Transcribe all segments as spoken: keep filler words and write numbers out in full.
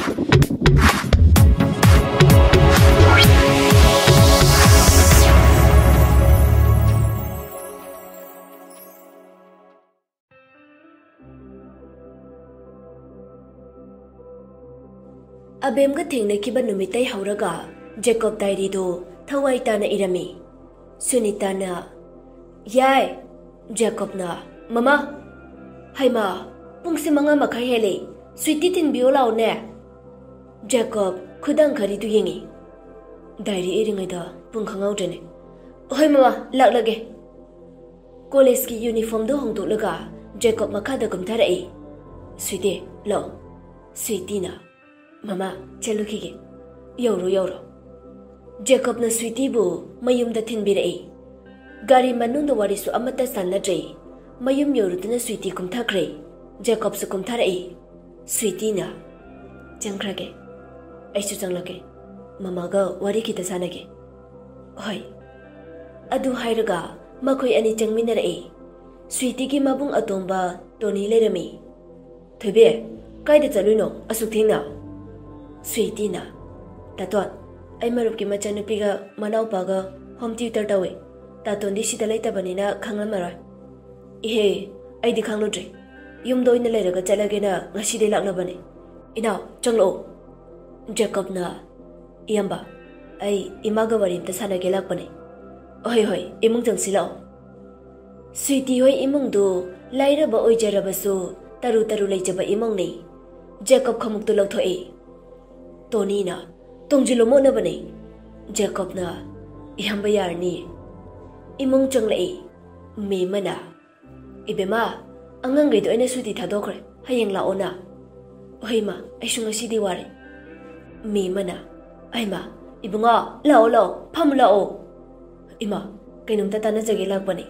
ꯑꯕꯦꯝꯒ ꯊꯦꯡꯅꯈꯤꯕ ꯅꯨꯃꯤꯠꯇꯩ ꯍꯧꯔꯒ ꯖꯦꯀꯣꯕ ꯗꯥꯏꯔꯤꯗꯨ ꯊꯋꯥꯏ ꯇꯥꯅ ꯏꯔꯝꯃꯤ꯫ ꯁꯨꯅꯤꯇꯥꯅ, "ꯌꯥꯏ!" ꯖꯦꯀꯣꯕꯅ, "ꯃꯃꯥ!" "ꯍꯩꯃꯥ, ꯄꯨꯡꯁꯦ ꯃꯉꯥ ꯃꯈꯥꯏ ꯍꯦꯜꯂꯦ꯫ ꯁ꯭ꯋꯤꯇꯤ ꯊꯤꯟꯕꯤꯌꯣ ꯂꯥꯛꯑꯣꯅꯦ!" ꯖꯦꯀꯣꯕ ꯈꯨꯗꯥꯡ ꯈꯔꯤꯗꯨ ꯌꯦꯡꯉꯤ꯫ ꯗꯥꯏꯔꯤ ꯏꯔꯤꯉꯩꯗ ꯄꯨꯡ ꯈꯪꯍꯧꯗ꯭ꯔꯦꯅꯦ꯫ "ꯍꯣꯏ ꯃꯃꯥ, ꯂꯥꯛꯂꯒꯦ꯫" ꯀꯣꯂꯦꯖꯀꯤ ꯌꯨꯅꯤꯐꯣꯔꯝꯗꯨ ꯍꯣꯡꯗꯣꯛꯂꯒ ꯖꯦꯀꯣꯕ ꯃꯈꯥꯗ ꯀꯨꯝꯊꯔꯛꯏ꯫ "ꯁ꯭ꯋꯤꯇꯤ, ꯂꯥꯛꯑꯣ꯫" ꯁ꯭ꯋꯤꯇꯤꯅ, "ꯃꯃꯥ, ꯆꯠꯂꯨꯈꯤꯒꯦ꯫" "ꯌꯧꯔꯣ, ꯌꯧꯔꯣ꯫" ꯖꯦꯀꯣꯕꯅ ꯁ꯭ꯋꯤꯇꯤꯕꯨ ꯃꯌꯨꯝꯗ ꯊꯤꯟꯕꯤꯔꯛꯏ꯫ ꯒꯥꯔꯤ ꯃꯅꯨꯡꯗ ꯋꯥꯔꯤꯁꯨ ꯑꯃꯠꯇ ꯁꯥꯟꯅꯗ꯭ꯔꯦ꯫ ꯃꯌꯨꯝ ꯌꯧꯔꯨꯗꯨꯅ ꯁ꯭ꯋꯤꯇꯤ ꯀꯨꯝꯊꯈ꯭ꯔꯦ꯫ ꯖꯦꯀꯣꯕꯁꯨ ꯀꯨꯝꯊꯔꯛꯏ꯫ ꯁ꯭ꯋꯤꯇꯤꯅ, "ꯆꯪꯈ꯭ꯔꯒꯦ꯫" "ꯑꯩꯁꯨ ꯆꯪꯂꯒꯦ꯫ ꯃꯃꯥꯒ ꯋꯥꯔꯤ ꯈꯤꯇ ꯁꯥꯟꯅꯒꯦ꯫" "ꯍꯣꯏ꯫" ꯑꯗꯨ ꯍꯥꯏꯔꯒ ꯃꯈꯣꯏ ꯑꯅꯤ ꯆꯪꯃꯤꯟꯅꯔꯛꯏ꯫ ꯁ꯭ꯋꯤꯇꯤꯒꯤ ꯃꯕꯨꯡ ꯑꯇꯣꯝꯕ ꯇꯣꯅꯤ ꯂꯩꯔꯝꯃꯤ꯫ "ꯊꯣꯏꯕꯤ, ꯀꯥꯏꯗ ꯆꯠꯂꯨꯏꯅꯣ ꯑꯁꯨꯛ ꯊꯦꯡꯅ?" ꯁ꯭ꯋꯤꯇꯤꯅ, "ꯇꯥꯇꯣꯟ, ꯑꯩ ꯃꯔꯨꯞꯀꯤ ꯃꯆꯥꯅꯨꯄꯤꯒ ꯃꯅꯥꯎꯄꯥꯒ ꯍꯣꯝ ꯇ꯭ꯌꯨꯇꯔ ꯇꯧꯏ꯫ ꯇꯥꯇꯣꯟꯗꯤ ꯁꯤꯗ ꯂꯩꯇꯕꯅꯤꯅ ꯈꯪꯂꯝꯃꯔꯣꯏ꯫" "ꯏꯍꯦ, ꯑꯩꯗꯤ ꯈꯪꯂꯨꯗ꯭ꯔꯦ꯫ ꯌꯨꯝꯗ ꯑꯣꯏꯅ ꯂꯩꯔꯒ ꯆꯠꯂꯒꯦꯅ ꯉꯁꯤꯗꯩ ꯂꯥꯛꯂꯕꯅꯦ꯫ ꯏꯅꯥꯎ, ꯆꯪꯂꯛꯑꯣ꯫" ꯖꯦꯀꯣꯕꯅ, "ꯏꯌꯥꯝꯕ, ꯑꯩ ꯏꯃꯥꯒ ꯋꯥꯔꯤ ꯑꯝꯇ ꯁꯥꯟꯅꯒꯦ ꯂꯥꯛꯄꯅꯦ꯫" "ꯍꯣꯏ, ꯍꯣꯏ, ꯏꯃꯨꯡ ꯆꯪꯁꯤ ꯂꯥꯛꯑꯣ꯫" ꯁ꯭ꯋꯤꯇꯤ ꯍꯣꯏ ꯏꯃꯨꯡꯗꯨ ꯂꯥꯏꯔꯕ ꯑꯣꯏꯖꯔꯕꯁꯨ ꯇꯔꯨ ꯇꯔꯨ ꯂꯩꯖꯕ ꯏꯃꯨꯡꯅꯤ꯫ ꯖꯦꯀꯣꯕ ꯈꯣꯡꯎꯞꯇꯨ ꯂꯧꯊꯣꯛꯏ꯫ ꯇꯣꯅꯤꯅ, "ꯇꯣꯡꯁꯤꯜꯂꯣ, ꯃꯣꯠꯅꯕꯅꯦ꯫" ꯖꯦꯀꯣꯕꯅ, "ꯏꯌꯥꯝꯕ, ꯌꯥꯔꯅꯤ꯫" ꯏꯃꯨꯡ ꯆꯪꯂꯛꯏ꯫ ꯃꯦꯃꯅ, "ꯏꯕꯦꯝꯃ, ꯑꯉꯥꯡꯈꯩꯗꯣ ꯑꯩꯅ ꯁꯨꯇꯤ ꯊꯥꯗꯣꯛꯈ꯭ꯔꯦ, ꯍꯌꯦꯡ ꯂꯥꯛꯑꯣꯅ꯫" "ꯍꯣꯏ ꯏꯃꯥ, ꯑꯩꯁꯨ ꯉꯁꯤꯗꯤ ꯋꯥꯔꯦ꯫" ꯃꯦꯃꯅ, "ꯍꯩꯃꯥ, ꯏꯕꯨꯡꯉꯣ, ꯂꯥꯛꯑꯣ, ꯂꯥꯛꯑꯣ, ꯐꯝꯃꯨ ꯂꯥꯛꯑꯣ꯫" "ꯏꯃꯥ, ꯀꯩꯅꯣꯝꯇ ꯇꯥꯟꯅꯖꯒꯦ ꯂꯥꯛꯄꯅꯦ꯫"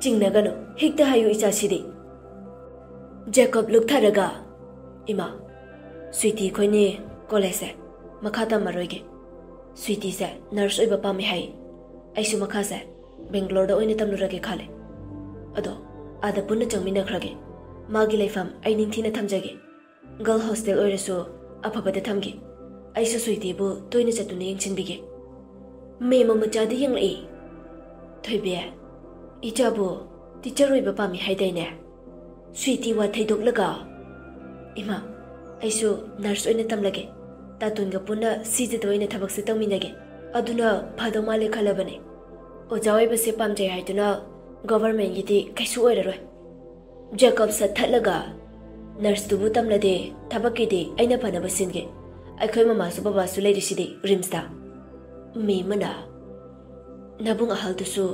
"ꯆꯤꯡꯅꯒꯅꯨ, ꯍꯦꯛꯇ ꯍꯥꯏꯌꯨ ꯏꯆꯥꯁꯤꯗꯤ꯫" ꯖꯦꯀꯣꯕ ꯂꯨꯛꯊꯔꯒ, "ꯏꯃꯥ, ꯁ꯭ꯋꯤꯇꯤ ꯑꯩꯈꯣꯏꯅꯤ ꯀꯣꯂꯦꯖꯁꯦ ꯃꯈꯥ ꯇꯝꯃꯔꯣꯏꯒꯦ꯫ ꯁ꯭ꯋꯤꯇꯤꯁꯦ ꯅꯔꯁ ꯑꯣꯏꯕ ꯄꯥꯝꯃꯦ ꯍꯥꯏ꯫ ꯑꯩꯁꯨ ꯃꯈꯥꯁꯦ ꯕꯦꯡꯒ꯭ꯂꯣꯔꯗ ꯑꯣꯏꯅ ꯇꯝꯂꯨꯔꯒꯦ ꯈꯜꯂꯦ꯫ ꯑꯗꯣ ꯑꯥꯗ ꯄꯨꯟꯅ ꯆꯪꯃꯤꯟꯅꯈ꯭ꯔꯒꯦ꯫ ꯃꯥꯒꯤ ꯂꯩꯐꯝ ꯑꯩ ꯅꯤꯡꯊꯤꯅ ꯊꯝꯖꯒꯦ꯫ ꯒꯔꯜ ꯍꯣꯁꯇꯦꯜ ꯑꯣꯏꯔꯁꯨ ꯑꯐꯕꯗ ꯊꯝꯒꯦ꯫ ꯑꯩꯁꯨ ꯁ꯭ꯋꯤꯇꯤꯕꯨ ꯇꯣꯏꯅ ꯆꯠꯇꯨꯅ ꯌꯦꯡꯁꯤꯟꯕꯤꯒꯦ꯫ ꯃꯦꯝ ꯃꯃꯆꯥꯗ ꯌꯦꯡꯂꯛꯏ꯫ "ꯊꯣꯏꯕꯤ, ꯏꯆꯥꯕꯨ ꯇꯤꯆꯔ ꯑꯣꯏꯕ ꯄꯥꯝꯃꯤ ꯍꯥꯏꯗꯥꯏꯅꯦ?" ꯁ꯭ꯋꯤꯇꯤ ꯋꯥ ꯊꯩꯗꯣꯛꯂꯒ, "ꯏꯃꯥ, ꯑꯩꯁꯨ ꯅꯔꯁ ꯑꯣꯏꯅ ꯇꯝꯂꯒꯦ꯫ ꯇꯥꯇꯣꯟꯒ ꯄꯨꯟꯅ ꯁꯤꯖꯗ ꯑꯣꯏꯅ ꯊꯕꯛꯁꯦ ꯇꯧꯃꯤꯟꯅꯒꯦ꯫ ꯑꯗꯨꯅ ꯐꯗꯧ ꯃꯥꯜꯂꯦ ꯈꯜꯂꯕꯅꯦ꯫ ꯑꯣꯖꯥ ꯑꯣꯏꯕꯁꯦ ꯄꯥꯝꯖꯩ ꯍꯥꯏꯗꯨꯅ ꯒꯣꯚꯔꯃꯦꯟꯒꯤꯗꯤ ꯀꯩꯁꯨ ꯑꯣꯏꯔꯔꯣꯏ꯫" ꯖꯦꯀꯣꯕ ꯁꯠ ꯊꯠꯂꯒ, "ꯅꯔꯁꯇꯨꯕꯨ ꯇꯝꯂꯗꯤ ꯊꯕꯛꯀꯤꯗꯤ ꯑꯩꯅ ꯐꯅꯕ ꯁꯤꯟꯒꯦ꯫ ꯑꯩꯈꯣꯏ ꯃꯃꯥꯁꯨ ꯕꯕꯥꯁꯨ ꯂꯩꯔꯤꯁꯤꯗꯤ ꯔꯤꯝꯁꯇ꯫" ꯃꯦꯝ ꯃꯅꯥ, "ꯅꯕꯨꯡ ꯑꯍꯜꯗꯨꯁꯨ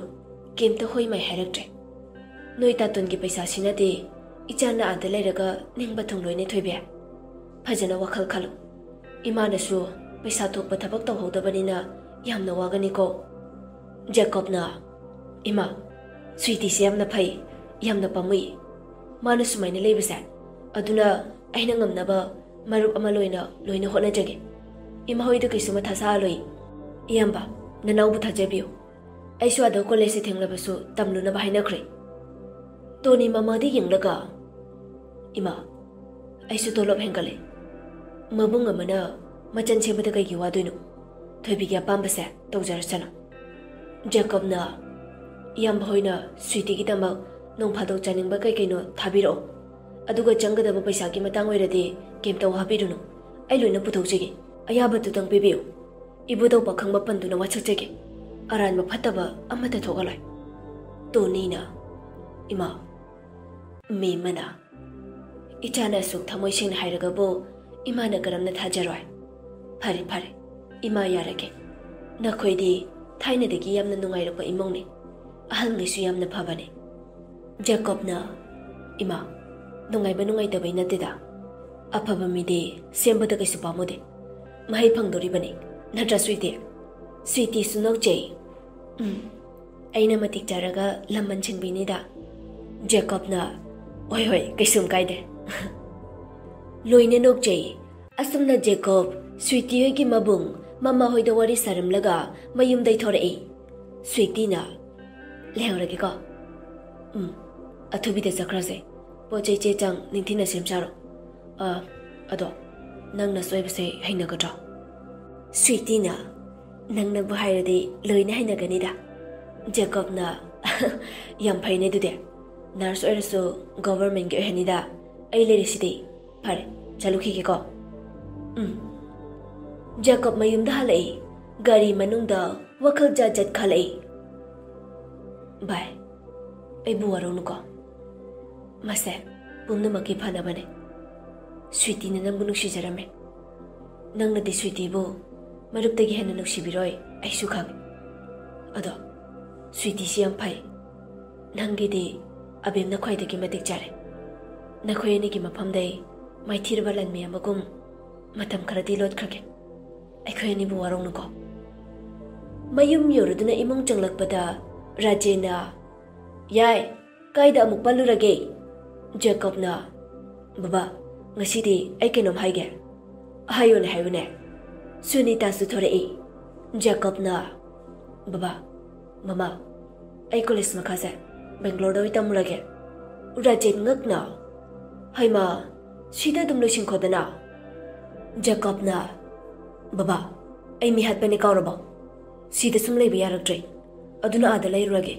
ꯀꯩꯝꯇ ꯍꯣꯏ ꯃꯥꯏ ꯍꯥꯏꯔꯛꯇ꯭ꯔꯦ꯫ ꯅꯣꯏ ꯇꯥꯇꯣꯟꯒꯤ ꯄꯩꯁꯥꯁꯤꯅꯗꯤ ꯏꯆꯥꯅ ꯑꯥꯗ ꯂꯩꯔꯒ ꯅꯤꯡꯕ ꯊꯨꯡꯂꯣꯏꯅꯦ ꯊꯣꯏꯕꯤ꯫ ꯐꯖꯅ ꯋꯥꯈꯜ ꯈꯜꯂꯨ꯫ ꯏꯃꯥꯅꯁꯨ ꯄꯩꯁꯥ ꯊꯣꯛꯄ ꯊꯕꯛ ꯇꯧꯍꯧꯗꯕꯅꯤꯅ ꯌꯥꯝꯅ ꯋꯥꯒꯅꯤꯀꯣ꯫" ꯖꯦꯀꯣꯕꯅ, "ꯏꯃꯥ, ꯁ꯭ꯋꯤꯇꯤꯁꯦ ꯌꯥꯝꯅ ꯐꯩ, ꯌꯥꯝꯅ ꯄꯥꯝꯃꯨꯏ꯫ ꯃꯥꯅ ꯁꯨꯃꯥꯏꯅ ꯂꯩꯕꯁꯦ, ꯑꯗꯨꯅ ꯑꯩꯅ ꯉꯝꯅꯕ ꯃꯔꯨꯞ ꯑꯃ ꯂꯣꯏꯅ ꯂꯣꯏꯅ ꯍꯣꯠꯅꯖꯒꯦ꯫ ꯏꯃꯥ ꯍꯣꯏꯗ ꯀꯩꯁꯨ ꯃꯊꯥ ꯁꯥꯍꯜꯂꯣꯏ꯫ ꯏꯌꯥꯝꯕ, ꯅꯅꯥꯎꯕꯨ ꯊꯥꯖꯕꯤꯌꯨ꯫ ꯑꯩꯁꯨ ꯑꯗꯣ ꯀꯣꯂꯦꯖꯁꯦ ꯊꯦꯡꯂꯕꯁꯨ ꯇꯝꯂꯨꯅꯕ ꯍꯥꯏꯅꯈ꯭ꯔꯦ꯫" ꯇꯣꯅꯤ ꯃꯃꯥꯗ ꯌꯦꯡꯂꯒ, "ꯏꯃꯥ, ꯑꯩꯁꯨ ꯇꯣꯂꯣꯞ ꯍꯦꯟꯒꯠꯂꯦ꯫ ꯃꯕꯨꯡ ꯑꯃꯅ ꯃꯆꯟ ꯁꯦꯝꯕꯗ ꯀꯩꯒꯤ ꯋꯥꯗꯣꯏꯅꯣ? ꯊꯣꯏꯕꯤꯒꯤ ꯑꯄꯥꯝꯕꯁꯦ ꯇꯧꯖꯔꯁꯅꯨ꯫" ꯖꯦꯀꯣꯕꯅ, "ꯏꯌꯥꯝꯕ ꯍꯣꯏꯅ ꯁ꯭ꯋꯤꯇꯤꯒꯤꯗꯃꯛ ꯅꯣꯡ ꯐꯥꯗꯣꯛ ꯆꯥꯅꯤꯡꯕ ꯀꯩ ꯀꯩꯅꯣ ꯊꯥꯕꯤꯔꯛꯑꯣ꯫ ꯑꯗꯨꯒ ꯆꯪꯒꯗꯕ ꯄꯩꯁꯥꯒꯤ ꯃꯇꯥꯡ ꯑꯣꯏꯔꯗꯤ ꯀꯩꯝꯇ ꯋꯥꯕꯤꯔꯨꯅꯨ꯫ ꯑꯩ ꯂꯣꯏꯅ ꯄꯨꯊꯣꯛꯆꯒꯦ꯫ ꯑꯌꯥꯕꯗꯨꯇꯪ ꯄꯤꯕꯤꯌꯨ꯫ ꯏꯕꯨꯙꯧ ꯄꯥꯈꯪꯕ ꯄꯟꯗꯨꯅ ꯋꯥꯁꯛꯆꯒꯦ꯫ ꯑꯔꯥꯟꯕ ꯐꯠꯇꯕ ꯑꯃꯠꯇ ꯊꯣꯛꯍꯜꯂꯣꯏ꯫" ꯇꯣꯅꯤꯅ, "ꯏꯃꯥ, ꯃꯦꯝ ꯃꯅꯥ, ꯏꯆꯥꯅ ꯑꯁꯨꯛ ꯊꯃꯣꯏ ꯁꯦꯡꯅ ꯍꯥꯏꯔꯒꯕꯨ ꯏꯃꯥꯅ ꯀꯔꯝꯅ ꯊꯥꯖꯔꯣꯏ? ꯐꯔꯦ, ꯐꯔꯦ, ꯏꯃꯥ ꯌꯥꯔꯒꯦ꯫ ꯅꯈꯣꯏꯗꯤ ꯊꯥꯏꯅꯗꯒꯤ ꯌꯥꯝꯅ ꯅꯨꯡꯉꯥꯏꯔꯛꯄ ꯏꯃꯨꯡꯅꯤ꯫ ꯑꯍꯜꯉꯩꯁꯨ ꯌꯥꯝꯅ ꯐꯕꯅꯤ꯫" ꯖꯦꯀꯣꯕꯅ, "ꯏꯃꯥ, ꯅꯨꯡꯉꯥꯏꯕ ꯅꯨꯡꯉꯥꯏꯇꯕꯩ ꯅꯠꯇꯦꯗ꯫ ꯑꯐꯕ ꯃꯤꯗꯤ ꯁꯦꯝꯕꯗ ꯀꯩꯁꯨ ꯄꯥꯝꯃꯨꯗꯦ꯫ ꯃꯍꯩ ꯐꯪꯗꯣꯔꯤꯕꯅꯤ, ꯅꯠꯇ꯭ꯔꯥ ꯁ꯭ꯋꯤꯇꯤ?" ꯁ꯭ꯋꯤꯇꯤꯁꯨ ꯅꯣꯛꯆꯩ꯫ "ꯎꯝ, ꯑꯩꯅ ꯃꯇꯤꯛ ꯆꯥꯔꯒ ꯂꯃꯟ ꯁꯤꯡꯕꯤꯅꯤꯗ꯫" ꯖꯦꯀꯣꯕꯅ, "ꯍꯣꯏ, ꯍꯣꯏ, ꯀꯩꯁꯨꯝ ꯀꯥꯏꯗꯦ꯫" ꯂꯣꯏꯅ ꯅꯣꯛꯆꯩ꯫ ꯑꯁꯨꯝꯅ ꯖꯦꯀꯣꯕ ꯁ꯭ꯋꯤꯇꯤ ꯍꯣꯏꯒꯤ ꯃꯕꯨꯡ ꯃꯃꯥ ꯍꯣꯏꯗ ꯋꯥꯔꯤ ꯁꯥꯔꯝꯂꯒ ꯃꯌꯨꯝꯗꯩ ꯊꯣꯔꯛꯏ꯫ ꯁ꯭ꯋꯤꯇꯤꯅ, "ꯂꯩꯍꯧꯔꯒꯦꯀꯣ꯫" "ꯎꯝ, ꯑꯊꯨꯕꯤꯗ ꯆꯠꯈ꯭ꯔꯁꯦ꯫ ꯄꯣꯠ ꯆꯩ ꯆꯦ ꯆꯥꯡ ꯅꯤꯡꯊꯤꯅ ꯁꯦꯝ ꯁꯥꯔꯣ꯫ ꯑ, ꯑꯗꯣ, ꯅꯪꯅ ꯁꯣꯏꯕꯁꯦ ꯍꯩꯅꯒꯗ꯭ꯔꯣ? ꯁ꯭ꯋꯤꯇꯤꯅ, "ꯅꯪꯅꯕꯨ ꯍꯥꯏꯔꯗꯤ ꯂꯣꯏꯅ ꯍꯩꯅꯒꯅꯤꯗ꯫" ꯖꯦꯀꯣꯕꯅ, "ꯌꯥꯝ ꯐꯩꯅꯦ ꯑꯗꯨꯗꯤ꯫ ꯅꯔꯁ ꯑꯣꯏꯔꯁꯨ ꯒꯣꯚꯔꯃꯦꯟꯒꯤ ꯑꯣꯏꯍꯟꯅꯤꯗ꯫ ꯑꯩ ꯂꯩꯔꯤꯁꯤꯗꯤ꯫ ꯐꯔꯦ, ꯆꯠꯂꯨꯈꯤꯒꯦꯀꯣ꯫" ꯎꯝ꯫ ꯖꯦꯀꯣꯕ ꯃꯌꯨꯝꯗ ꯍꯜꯂꯛꯏ꯫ ꯒꯥꯔꯤ ꯃꯅꯨꯡꯗ ꯋꯥꯈꯜ ꯖꯥꯠ ꯖꯥꯠ ꯈꯜꯂꯛꯏ꯫ "ꯚꯥꯏ, ꯑꯩꯕꯨ ꯋꯥꯔꯧꯅꯨꯀꯣ꯫ ꯃꯁꯦ ꯄꯨꯝꯅꯃꯛꯀꯤ ꯐꯅꯕꯅꯦ꯫ ꯁ꯭ꯋꯤꯇꯤꯅ ꯅꯪꯕꯨ ꯅꯨꯡꯁꯤꯖꯔꯝꯃꯦ꯫ ꯅꯪꯅꯗꯤ ꯁ꯭ꯋꯤꯇꯤꯕꯨ ꯃꯔꯨꯞꯇꯒꯤ ꯍꯦꯟꯅ ꯅꯨꯡꯁꯤꯕꯤꯔꯣꯏ, ꯑꯩꯁꯨ ꯈꯪꯉꯤ꯫ ꯑꯗꯣ ꯁ꯭ꯋꯤꯇꯤꯁꯤ ꯌꯥꯝ ꯐꯩ꯫ ꯅꯪꯒꯤꯗꯤ ꯑꯕꯦꯝꯅ ꯈ꯭ꯋꯥꯏꯗꯒꯤ ꯃꯇꯤꯛ ꯆꯥꯔꯦ꯫ ꯅꯈꯣꯏ ꯑꯅꯤꯒꯤ ꯃꯐꯝꯗꯩ ꯃꯥꯏꯊꯤꯔꯕ ꯂꯥꯟꯃꯤ ꯑꯃꯒꯨꯝ ꯃꯇꯝ ꯈꯔꯗꯤ ꯂꯣꯠꯈ꯭ꯔꯒꯦ꯫ ꯑꯩꯈꯣꯏ ꯑꯅꯤꯕꯨ ꯋꯥꯔꯧꯅꯨꯀꯣ꯫" ꯃꯌꯨꯝ ꯌꯧꯔꯗꯨꯅ ꯏꯃꯨꯡ ꯆꯪꯂꯛꯄꯗ ꯔꯥꯖꯦꯟꯅ, "ꯌꯥꯏ, ꯀꯥꯏꯗ ꯑꯃꯨꯛ ꯄꯜꯂꯨꯔꯒꯦ?" ꯖꯦꯀꯣꯕꯅ, "ꯕꯕꯥ, ꯉꯁꯤꯗꯤ ꯑꯩ ꯀꯩꯅꯣꯝ ꯍꯥꯏꯒꯦ꯫" "ꯍꯥꯏꯌꯨꯅꯦ, ꯍꯥꯏꯌꯨꯅꯦ꯫" ꯁꯨꯅꯤꯇꯥꯁꯨ ꯊꯣꯔꯛꯏ꯫ ꯖꯦꯀꯣꯕꯅ, "ꯕꯕꯥ, ꯃꯃꯥ, ꯑꯩ ꯀꯣꯂꯦꯖ ꯃꯈꯥꯁꯦ ꯕꯦꯡꯒ꯭ꯂꯣꯔꯗ ꯑꯣꯏ ꯇꯝꯃꯨꯔꯒꯦ꯫" ꯔꯥꯖꯦꯟ ꯉꯛꯅ, "ꯍꯩꯃꯥ, ꯁꯤꯗ ꯑꯗꯨꯝ ꯂꯣꯏꯁꯤꯟꯈꯣꯗꯅ꯫" ꯖꯦꯀꯣꯕꯅ, "ꯕꯕꯥ, ꯑꯩ ꯃꯤ ꯍꯥꯠꯄꯅꯦ ꯀꯥꯎꯔꯕꯣ? ꯁꯤꯗ ꯁꯨꯝ ꯂꯩꯕ ꯌꯥꯔꯛꯇ꯭ꯔꯦ꯫ ꯑꯗꯨꯅ ꯑꯥꯗ ꯂꯩꯔꯨꯔꯒꯦ꯫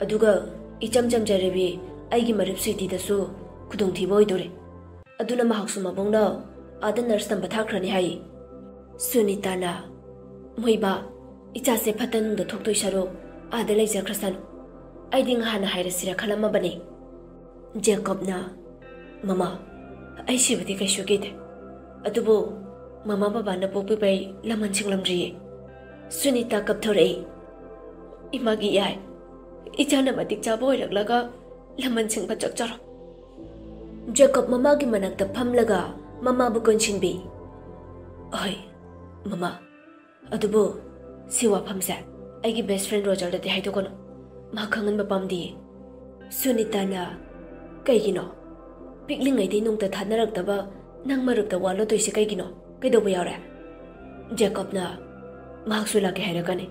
ꯑꯗꯨꯒ ꯏꯆꯝ ꯆꯝꯖꯔꯕꯤ ꯑꯩꯒꯤ ꯃꯔꯨꯞ ꯁ꯭ꯋꯤꯇꯤꯗꯁꯨ ꯈꯨꯗꯣꯡꯊꯤꯕ ꯑꯣꯏꯗꯣꯔꯦ꯫ ꯑꯗꯨꯅ ꯃꯍꯥꯛꯁꯨ ꯃꯕꯨꯡꯅ ꯑꯥꯗ ꯅꯔꯁ ꯇꯝꯕ ꯊꯥꯈ꯭ꯔꯅꯤ ꯍꯥꯏ꯫" ꯁꯨꯅꯤꯇꯥꯅ, "ꯃꯣꯏꯕꯥ, ꯏꯆꯥꯁꯦ ꯐꯠꯇ ꯅꯨꯡꯗ ꯊꯣꯛꯇꯣꯏ ꯁꯔꯨꯛ ꯑꯥꯗ ꯂꯩꯖꯈ꯭ꯔꯁꯅꯨ꯫ ꯑꯩꯗꯤ ꯉꯍꯥꯟꯅ ꯍꯥꯏꯔꯁꯤꯔ ꯈꯜꯂꯝꯃꯕꯅꯤ꯫" ꯖꯦꯀꯣꯕꯅ, "ꯃꯃꯥ, ꯑꯩ ꯁꯤꯕꯗꯤ ꯀꯩꯁꯨ ꯀꯤꯗꯦ꯫ ꯑꯗꯨꯕꯨ ꯃꯃꯥ ꯕꯕꯥꯅ ꯄꯣꯛꯄꯤꯕꯩ ꯂꯃꯟ ꯁꯤꯡꯂꯝꯗ꯭ꯔꯤꯌꯦ꯫" ꯁꯨꯅꯤꯇꯥ ꯀꯞꯊꯣꯔꯛꯏ꯫ "ꯏꯃꯥꯒꯤ ꯏꯌꯥꯏ, ꯏꯆꯥꯅ ꯃꯇꯤꯛ ꯆꯥꯕ ꯑꯣꯏꯔꯛꯂꯒ ꯂꯃꯟ ꯁꯤꯡꯕ ꯆꯠꯆꯔꯣ꯫" ꯖꯦꯀꯣꯕ ꯃꯃꯥꯒꯤ ꯃꯅꯥꯛꯇ ꯐꯝꯂꯒ ꯃꯃꯥꯕꯨ ꯀꯣꯟꯁꯤꯟꯕꯤ꯫ "ꯑꯍꯣꯏ, ꯃꯃꯥ, ꯑꯗꯨꯕꯨ ꯁꯤ ꯋꯥꯐꯝꯁꯦ ꯑꯩꯒꯤ ꯕꯦꯁ ꯐ꯭ꯔꯦꯟ ꯔꯣꯖꯔꯗꯗꯤ ꯍꯥꯏꯗꯣꯛꯀꯅꯨ꯫ ꯃꯥ ꯈꯪꯍꯟꯕ ꯄꯥꯝꯗꯤꯌꯦ꯫" ꯁꯨꯅꯤꯇꯥꯅ, "ꯀꯩꯒꯤꯅꯣ? ꯄꯤꯛꯂꯤꯉꯩꯗꯩ ꯅꯣꯡꯇ ꯊꯥꯅꯔꯛꯇꯕ ꯅꯪ ꯃꯔꯨꯞꯇ ꯋꯥ ꯂꯣꯠꯇꯣꯏꯁꯦ ꯀꯩꯒꯤꯅꯣ? ꯀꯩꯗꯧꯕ ꯌꯥꯎꯔꯦ?" ꯖꯦꯀꯣꯕꯅ, "ꯃꯍꯥꯛꯁꯨ ꯂꯥꯛꯀꯦ ꯍꯥꯏꯔꯛꯀꯅꯤ꯫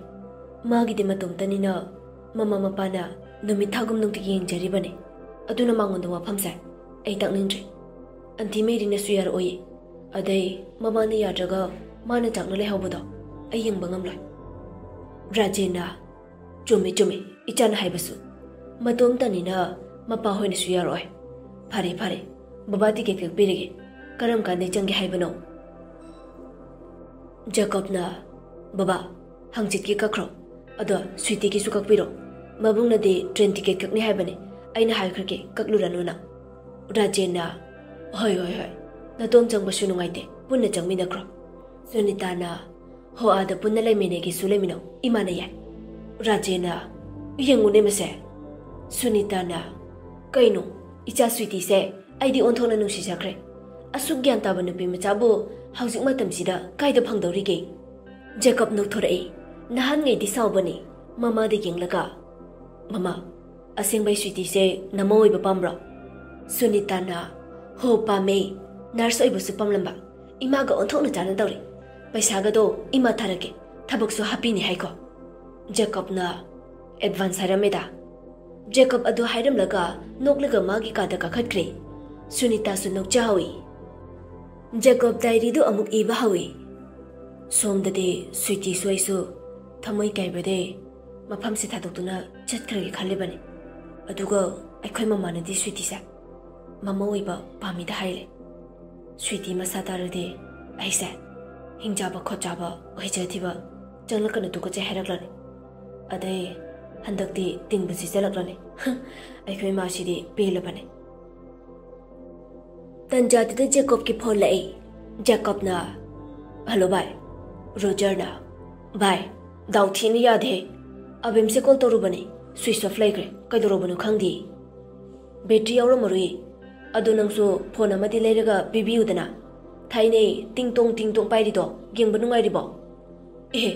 ꯃꯥꯒꯤꯗꯤ ꯃꯇꯣꯝꯇꯅꯤꯅ ꯃꯃꯥ ꯃꯄꯥꯅ ꯅꯨꯃꯤꯠ ꯊꯥꯒꯨꯝ ꯅꯨꯡꯇꯤꯒꯤ ꯌꯦꯡꯖꯔꯤꯕꯅꯤ꯫ ꯑꯗꯨꯅ ꯃꯉꯣꯟꯗ ꯋꯥꯐꯝꯁꯦ ꯑꯩ ꯇꯥꯛꯅꯤꯡꯗ꯭ꯔꯤ꯫ ꯑꯟꯇꯤ ꯃꯦꯔꯤꯅꯁꯨ ꯌꯥꯔꯛꯑꯣꯏ꯫ ꯑꯗꯩ ꯃꯃꯥꯅ ꯌꯥꯗ꯭ꯔꯒ ꯃꯥꯅ ꯆꯥꯛꯅ ꯂꯩꯍꯧꯕꯗꯣ ꯑꯩ ꯌꯦꯡꯕ ꯉꯝꯂꯣꯏ꯫ ꯔꯥꯖꯦꯟꯅ, "ꯆꯨꯝꯃꯤ, ꯆꯨꯝꯃꯤ, ꯏꯆꯥꯅ ꯍꯥꯏꯕꯁꯨ꯫ ꯃꯇꯣꯝꯇꯅꯤꯅ ꯃꯄꯥ ꯍꯣꯏꯅꯁꯨ ꯌꯥꯔꯛꯑꯣꯏ꯫ ꯐꯔꯦ, ꯐꯔꯦ, ꯕꯕꯥ ꯇꯤꯀꯦꯠ ꯀꯛꯄꯤꯔꯒꯦ꯫ ꯀꯔꯝ ꯀꯥꯟꯗ ꯆꯪꯒꯦ ꯍꯥꯏꯕꯅꯣ?" ꯖꯦꯀꯣꯕꯅ, "ꯕꯕꯥ, ꯍꯪꯆꯤꯠꯀꯤ ꯀꯛꯈ꯭ꯔꯣ꯫ ꯑꯗꯣ ꯁ꯭ꯋꯤꯇꯤꯒꯤꯁꯨ ꯀꯛꯄꯤꯔꯣ꯫ ꯃꯕꯨꯡꯅꯗꯤ ꯇ꯭ꯔꯦꯟ ꯇꯤꯀꯦꯠ ꯀꯛꯅꯤ ꯍꯥꯏꯕꯅꯤ꯫ ꯑꯩꯅ ꯍꯥꯏꯈ꯭ꯔꯒꯦ, ꯀꯛꯂꯨꯔꯅꯨꯅ꯫" ꯔꯥꯖꯦꯟꯅ, "ꯍꯣꯏ, ꯍꯣꯏ, ꯍꯣꯏ꯫ ꯅꯇꯣꯝ ꯆꯪꯕꯁꯨ ꯅꯨꯡꯉꯥꯏꯇꯦ, ꯄꯨꯟꯅ ꯆꯪꯃꯤꯟꯅꯈ꯭ꯔꯣ꯫" ꯁꯨꯅꯤꯇꯥꯅ, "ꯍꯣ, ꯑꯥꯗ ꯄꯨꯟꯅ ꯂꯩꯃꯤꯟꯅꯒꯦꯁꯨ ꯂꯩꯃꯤꯟꯅꯧ, ꯏꯃꯥꯅ ꯌꯥꯏ꯫" ꯔꯥꯖꯦꯟꯅ, "ꯌꯦꯡꯉꯨꯅꯦ ꯃꯁꯦ꯫" ꯁꯨꯅꯤꯇꯥꯅ, "ꯀꯩꯅꯣ, ꯏꯆꯥ ꯁ꯭ꯋꯤꯇꯤꯁꯦ ꯑꯩꯗꯤ ꯑꯣꯟꯊꯣꯛꯅ ꯅꯨꯡꯁꯤꯖꯈ꯭ꯔꯦ꯫ ꯑꯁꯨꯛ ꯒ꯭ꯌꯥꯟ ꯇꯥꯕ ꯅꯨꯄꯤ ꯃꯆꯥꯕꯨ ꯍꯧꯖꯤꯛ ꯃꯇꯝꯁꯤꯗ ꯀꯥꯏꯗ ꯐꯪꯗꯧꯔꯤꯒꯦ?" ꯖꯦꯀꯣꯕ ꯅꯣꯛꯊꯣꯔꯛꯏ꯫ ꯅꯍꯥꯟꯉꯩꯗꯤ ꯁꯥꯎꯕꯅꯤ, ꯃꯃꯥꯗ ꯌꯦꯡꯂꯒ꯫ "ꯃꯃꯥ, ꯑꯁꯦꯡꯕꯩ ꯁ꯭ꯋꯤꯇꯤꯁꯦ ꯅꯃꯧ ꯑꯣꯏꯕ ꯄꯥꯝꯕ꯭ꯔꯣ?" ꯁꯨꯅꯤꯇꯥꯅ, "ꯍꯣ, ꯄꯥꯝꯃꯦ꯫ ꯅꯔꯁ ꯑꯣꯏꯕꯁꯨ ꯄꯥꯝꯂꯝꯕ꯫ ꯏꯃꯥꯒ ꯑꯣꯟꯊꯣꯛꯅ ꯆꯥꯟꯅꯗꯧꯔꯤ꯫ ꯄꯩꯁꯥꯒꯗꯣ ꯏꯃꯥ ꯊꯥꯔꯛꯀꯦ, ꯊꯕꯛꯁꯨ ꯍꯥꯞꯄꯤꯅꯤ ꯍꯥꯏꯀꯣ꯫" ꯖꯦꯀꯣꯕꯅ, "ꯑꯦꯗꯚꯥꯟꯁ ꯍꯥꯏꯔꯝꯃꯦꯗ꯫" ꯖꯦꯀꯣꯕ ꯑꯗꯨ ꯍꯥꯏꯔꯝꯂꯒ ꯅꯣꯛꯂꯒ ꯃꯥꯒꯤ ꯀꯥꯗ ꯀꯥꯈꯠꯈ꯭ꯔꯦ꯫ ꯁꯨꯅꯤꯇꯥꯁꯨ ꯅꯣꯛꯆꯍꯧꯏ꯫ ꯖꯦꯀꯣꯕ ꯗꯥꯏꯔꯤꯗꯨ ꯑꯃꯨꯛ ꯏꯕ ꯍꯧꯏ꯫ ꯁꯣꯝꯗꯗꯤ ꯁ꯭ꯋꯤꯇꯤꯁꯨ ꯑꯩꯁꯨ ꯊꯃꯣꯏ ꯀꯥꯏꯕꯗꯩ ꯃꯐꯝꯁꯦ ꯊꯥꯗꯣꯛꯇꯨꯅ ꯆꯠꯈ꯭ꯔꯒꯦ ꯈꯜꯂꯤꯕꯅꯤ꯫ ꯑꯗꯨꯒ ꯑꯩꯈꯣꯏ ꯃꯃꯥꯅꯗꯤ ꯁ꯭ꯋꯤꯇꯤꯁꯦ ꯃꯃꯧ ꯑꯣꯏꯕ ꯄꯥꯝꯃꯤꯗ ꯍꯥꯏꯔꯦ꯫ ꯁ꯭ꯋꯤꯇꯤ ꯃꯁꯥ ꯇꯥꯔꯗꯤ ꯑꯩꯁꯦ ꯍꯤꯡꯆꯥꯕ ꯈꯣꯠꯆꯥꯕ ꯑꯣꯏꯖꯗꯤꯕ ꯆꯪꯂꯛꯀꯅꯨ ꯇꯨꯀꯠꯆꯩ ꯍꯥꯏꯔꯛꯂꯅꯤ꯫ ꯑꯗꯩ ꯍꯟꯗꯛꯇꯤ ꯇꯤꯡꯕ ꯁꯤꯖꯜꯂꯛꯂꯅꯤ꯫ ꯑꯩꯈꯣꯏ ꯏꯃꯥꯁꯤꯗꯤ ꯄꯦꯜꯂꯕꯅꯤ꯫ ꯇꯟꯖꯥꯗꯨꯗ ꯖꯦꯀꯣꯕꯀꯤ ꯐꯣꯟ ꯂꯥꯛꯏ꯫ ꯖꯦꯀꯣꯕꯅ, "ꯍꯜꯂꯣ ꯚꯥꯏ꯫" ꯔꯣꯖꯔꯅ, "ꯚꯥꯏ, ꯗꯥꯎ ꯊꯤꯅ ꯌꯥꯗꯦ꯫ ꯑꯕꯦꯝꯁꯦ ꯀꯣꯜ ꯇꯧꯔꯨꯕꯅꯤ, ꯁ꯭ꯋꯤꯆ ꯑꯣꯐ ꯂꯩꯈ꯭ꯔꯦ, ꯀꯩꯗꯧꯔꯕꯅꯣ ꯈꯪꯗꯦ꯫ ꯕꯦꯇ꯭ꯔꯤ ꯌꯥꯎꯔꯝꯃꯔꯣꯏ꯫ ꯑꯗꯣ ꯅꯪꯁꯨ ꯐꯣꯟ ꯑꯃꯗꯤ ꯂꯩꯔꯒ ꯄꯤꯕꯤꯌꯨꯗꯅ꯫ ꯊꯥꯏꯅꯩ ꯇꯤꯡ ꯇꯣꯡ ꯇꯤꯡ ꯇꯣꯡ ꯄꯥꯏꯔꯤꯗꯣ ꯌꯦꯡꯕ ꯅꯨꯡꯉꯥꯏꯔꯤꯕꯣ?" "ꯑꯦꯍꯦ,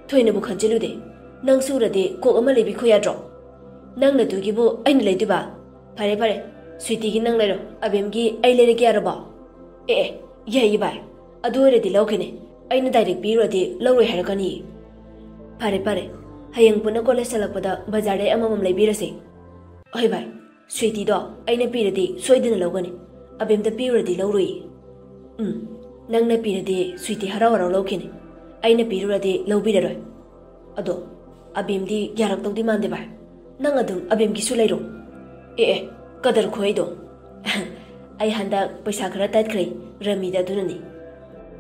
ꯊꯣꯏꯅꯕꯨ ꯈꯟꯖꯤꯜꯂꯨꯗꯦ꯫ ꯅꯪꯁꯨ ꯎꯔꯗꯤ ꯀꯣꯛ ꯑꯃ ꯂꯩꯕꯤꯈꯣ ꯌꯥꯗ꯭ꯔꯣ?" "ꯅꯪꯅ ꯑꯗꯨꯒꯤꯕꯨ ꯑꯩꯅ ꯂꯩꯗꯣꯏꯕ? ꯐꯔꯦ, ꯐꯔꯦ, ꯁ꯭ꯋꯤꯇꯤꯒꯤ ꯅꯪ ꯂꯩꯔꯣ, ꯑꯕꯦꯝꯒꯤ ꯑꯩ ꯂꯩꯔꯒꯦ ꯌꯥꯔꯕꯣ?" "ꯑꯦ, ꯑꯦ, ꯌꯥꯏꯌꯦ ꯚꯥꯏ, ꯑꯗꯨ ꯑꯣꯏꯔꯗꯤ ꯂꯧꯈꯤꯅꯤ꯫ ꯑꯩꯅ ꯗꯥꯏꯔꯦꯛ ꯄꯤꯔꯨꯔꯗꯤ ꯂꯧꯔꯣꯏ ꯍꯥꯏꯔꯛꯀꯅꯤ꯫" "ꯐꯔꯦ, ꯐꯔꯦ, ꯍꯌꯦꯡ ꯄꯨꯟꯅ ꯀꯣꯂꯦꯖ ꯆꯠꯂꯛꯄꯗ ꯕꯖꯥꯔꯗꯩ ꯑꯃꯃꯝ ꯂꯩꯕꯤꯔꯁꯤ꯫" "ꯍꯣꯏ ꯚꯥꯏ, ꯁ꯭ꯋꯤꯇꯤꯗꯣ ꯑꯩꯅ ꯄꯤꯔꯗꯤ ꯁꯣꯏꯗꯅ ꯂꯧꯒꯅꯤ, ꯑꯕꯦꯝꯇ ꯄꯤꯔꯨꯔꯗꯤ ꯂꯧꯔꯣꯏꯌꯦ꯫" "ꯎꯝ, ꯅꯪꯅ ꯄꯤꯔꯗꯤ ꯁ꯭ꯋꯤꯇꯤ ꯍꯔꯥꯎ ꯍꯔꯥꯎ ꯂꯧꯈꯤꯅꯤ, ꯑꯩꯅ ꯄꯤꯔꯨꯔꯗꯤ ꯂꯧꯕꯤꯔꯔꯣꯏ꯫ ꯑꯗꯣ ꯑꯕꯤꯝꯗꯤ ꯌꯥꯔꯛꯇꯧꯗꯤ ꯃꯥꯟꯗꯦ ꯚꯥꯏ꯫ ꯅꯪ ꯑꯗꯨꯝ ꯑꯕꯤꯝꯒꯤꯁꯨ ꯂꯩꯔꯣ꯫ ꯑꯦ ꯑꯦ, ꯀꯗꯔ ꯈꯨꯍꯩꯗꯣ꯫ ꯑꯩ ꯍꯟꯗꯛ ꯄꯩꯁꯥ ꯈꯔ ꯇꯠꯈ꯭ꯔꯦ ꯔꯃꯤꯗ, ꯑꯗꯨꯅꯅꯤ꯫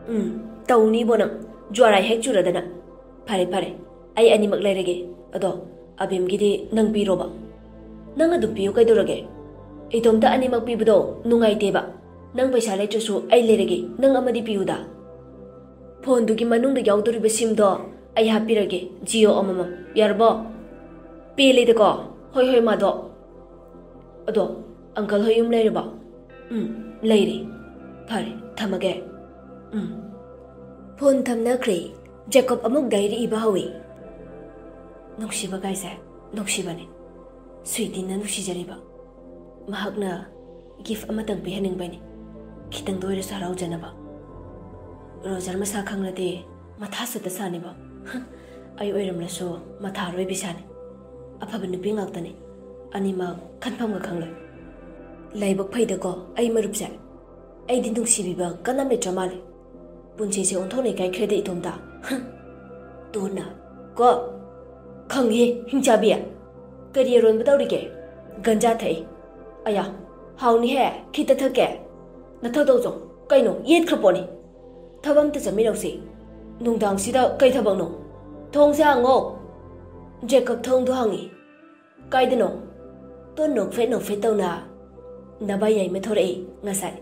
ꯎꯝ, ꯇꯧꯅꯤꯕꯣ ꯅꯪ, ꯖ꯭ꯋꯥꯔꯥ ꯍꯦꯛ ꯆꯨꯔꯗꯅ꯫ ꯐꯔꯦ ꯐꯔꯦ, ꯑꯩ ꯑꯅꯤꯃꯛ ꯂꯩꯔꯒꯦ꯫ ꯑꯗꯣ ꯑꯕꯤꯝꯒꯤꯗꯤ ꯅꯪ ꯄꯤꯔꯣꯕ꯫ ꯅꯪ ꯑꯗꯨꯝ ꯄꯤꯌꯨ ꯀꯩꯗꯧꯔꯒꯦ? ꯏꯇꯣꯝꯇ ꯑꯅꯤꯃꯛ ꯄꯤꯕꯗꯣ ꯅꯨꯡꯉꯥꯏꯇꯦꯕ꯫ ꯅꯪ ꯄꯩꯁꯥ ꯂꯩꯇ꯭ꯔꯁꯨ ꯑꯩ ꯂꯩꯔꯒꯦ, ꯅꯪ ꯑꯃꯗꯤ ꯄꯤꯌꯨꯗ꯫ ꯐꯣꯟꯗꯨꯒꯤ ꯃꯅꯨꯡꯗ ꯌꯥꯎꯗꯣꯔꯤꯕ ꯁꯤꯝꯗꯣ ꯑꯩ ꯍꯥꯞꯄꯤꯔꯒꯦ, ꯖꯤꯑꯣ ꯑꯃꯃꯝ꯫ ꯌꯥꯔꯕꯣ? ꯄꯦꯜꯂꯦꯗꯀꯣ꯫ ꯍꯣꯏ ꯍꯣꯏ ꯃꯥꯗꯣ꯫ ꯑꯗꯣ ꯑꯪꯀꯜ ꯍꯣꯏ ꯌꯨꯝ ꯂꯩꯔꯕꯣ? ꯎꯝ, ꯂꯩꯔꯦ꯫ ꯐꯔꯦ, ꯊꯝꯃꯒꯦ꯫ ꯎꯝ꯫ ꯐꯣꯟ ꯊꯝꯅꯈ꯭ꯔꯦ꯫ ꯖꯦꯀꯣꯕ ꯑꯃꯨꯛ ꯗꯥꯏꯔꯤ ꯏꯕ ꯍꯧꯏ꯫ ꯅꯨꯡꯁꯤꯕ ꯀꯥꯏꯁꯦ ꯅꯨꯡꯁꯤꯕꯅꯤ꯫ ꯁ꯭ꯋꯤꯇꯤꯅ ꯅꯨꯡꯁꯤꯖꯔꯤꯕ꯫ ꯃꯍꯥꯛꯅ ꯒꯤꯐ ꯑꯃꯇꯪ ꯄꯤꯍꯟꯅꯤꯡꯕꯅꯤ, ꯈꯤꯇꯪꯗ ꯑꯣꯏꯔꯁꯨ ꯍꯔꯥꯎꯖꯅꯕ꯫ ꯔꯣꯖꯔ ꯃꯁꯥ ꯈꯪꯂꯗꯤ ꯃꯊꯥ ꯁꯨꯠꯇ ꯁꯥꯅꯤꯕ꯫ ꯑꯩ ꯑꯣꯏꯔꯝꯂꯁꯨ ꯃꯊꯥ ꯑꯔꯣꯏꯕꯤ ꯁꯥꯅꯤ꯫ ꯑꯐꯕ ꯅꯨꯄꯤ ꯉꯥꯛꯇꯅꯤ, ꯑꯅꯤꯃꯛ ꯈꯟꯐꯝꯒ ꯈꯪꯂꯣꯏ꯫ ꯂꯥꯏꯕꯛ ꯐꯩꯗꯀꯣ ꯑꯩ ꯃꯔꯨꯞꯁꯦ꯫ ꯑꯩꯗꯤ ꯅꯨꯡꯁꯤꯕꯤꯕ ꯀꯅꯥꯝ ꯂꯩꯇ꯭ꯔ ꯃꯥꯜꯂꯦ꯫ ꯄꯨꯟꯁꯤꯁꯦ ꯑꯣꯟꯊꯣꯛꯅ ꯏꯀꯥꯏꯈ꯭ꯔꯦꯗ ꯏꯇꯣꯝꯇ꯫ ꯍꯝ꯫ ꯇꯣꯟꯅ꯫ ꯀꯣ? ꯈꯪꯉꯦ, ꯍꯤꯡꯆꯥꯕꯤ꯫ ꯀꯔꯤ ꯑꯔꯣꯟꯕ ꯇꯧꯔꯤꯒꯦ? ꯒꯟꯖꯥ ꯊꯛꯏ꯫ ꯑꯌꯥ, ꯍꯥꯎꯅꯤꯍꯦ, ꯈꯤꯇ ꯊꯛꯀꯦ꯫ ꯅꯊꯛ ꯇꯧ ꯆꯣ꯫ ꯀꯩꯅꯣ, ꯌꯦꯠꯈ꯭ꯔ ꯄꯣꯠꯅꯤ꯫ ꯊꯕꯛ ꯑꯝꯇ ꯆꯠꯃꯤꯟꯅꯧꯁꯤ꯫ ꯅꯨꯡꯗꯥꯡꯁꯤꯗ ꯀꯩ ꯊꯕꯛꯅꯣ? ꯊꯣꯡꯁꯦ ꯍꯥꯡꯉꯣ꯫ ꯖꯦꯀꯕ ꯊꯣꯡꯗꯣ ꯍꯥꯡꯉꯤ꯫ ꯀꯥꯏꯗꯅꯣ? ꯇꯣꯟ ꯅꯣꯛꯐꯦꯠ ꯅꯣꯛꯐꯦꯠ ꯇꯧꯅ꯫ ꯅꯚꯥꯏ ꯌꯥꯏꯃ ꯊꯣꯔꯛꯏ ꯉꯁꯥꯏ꯫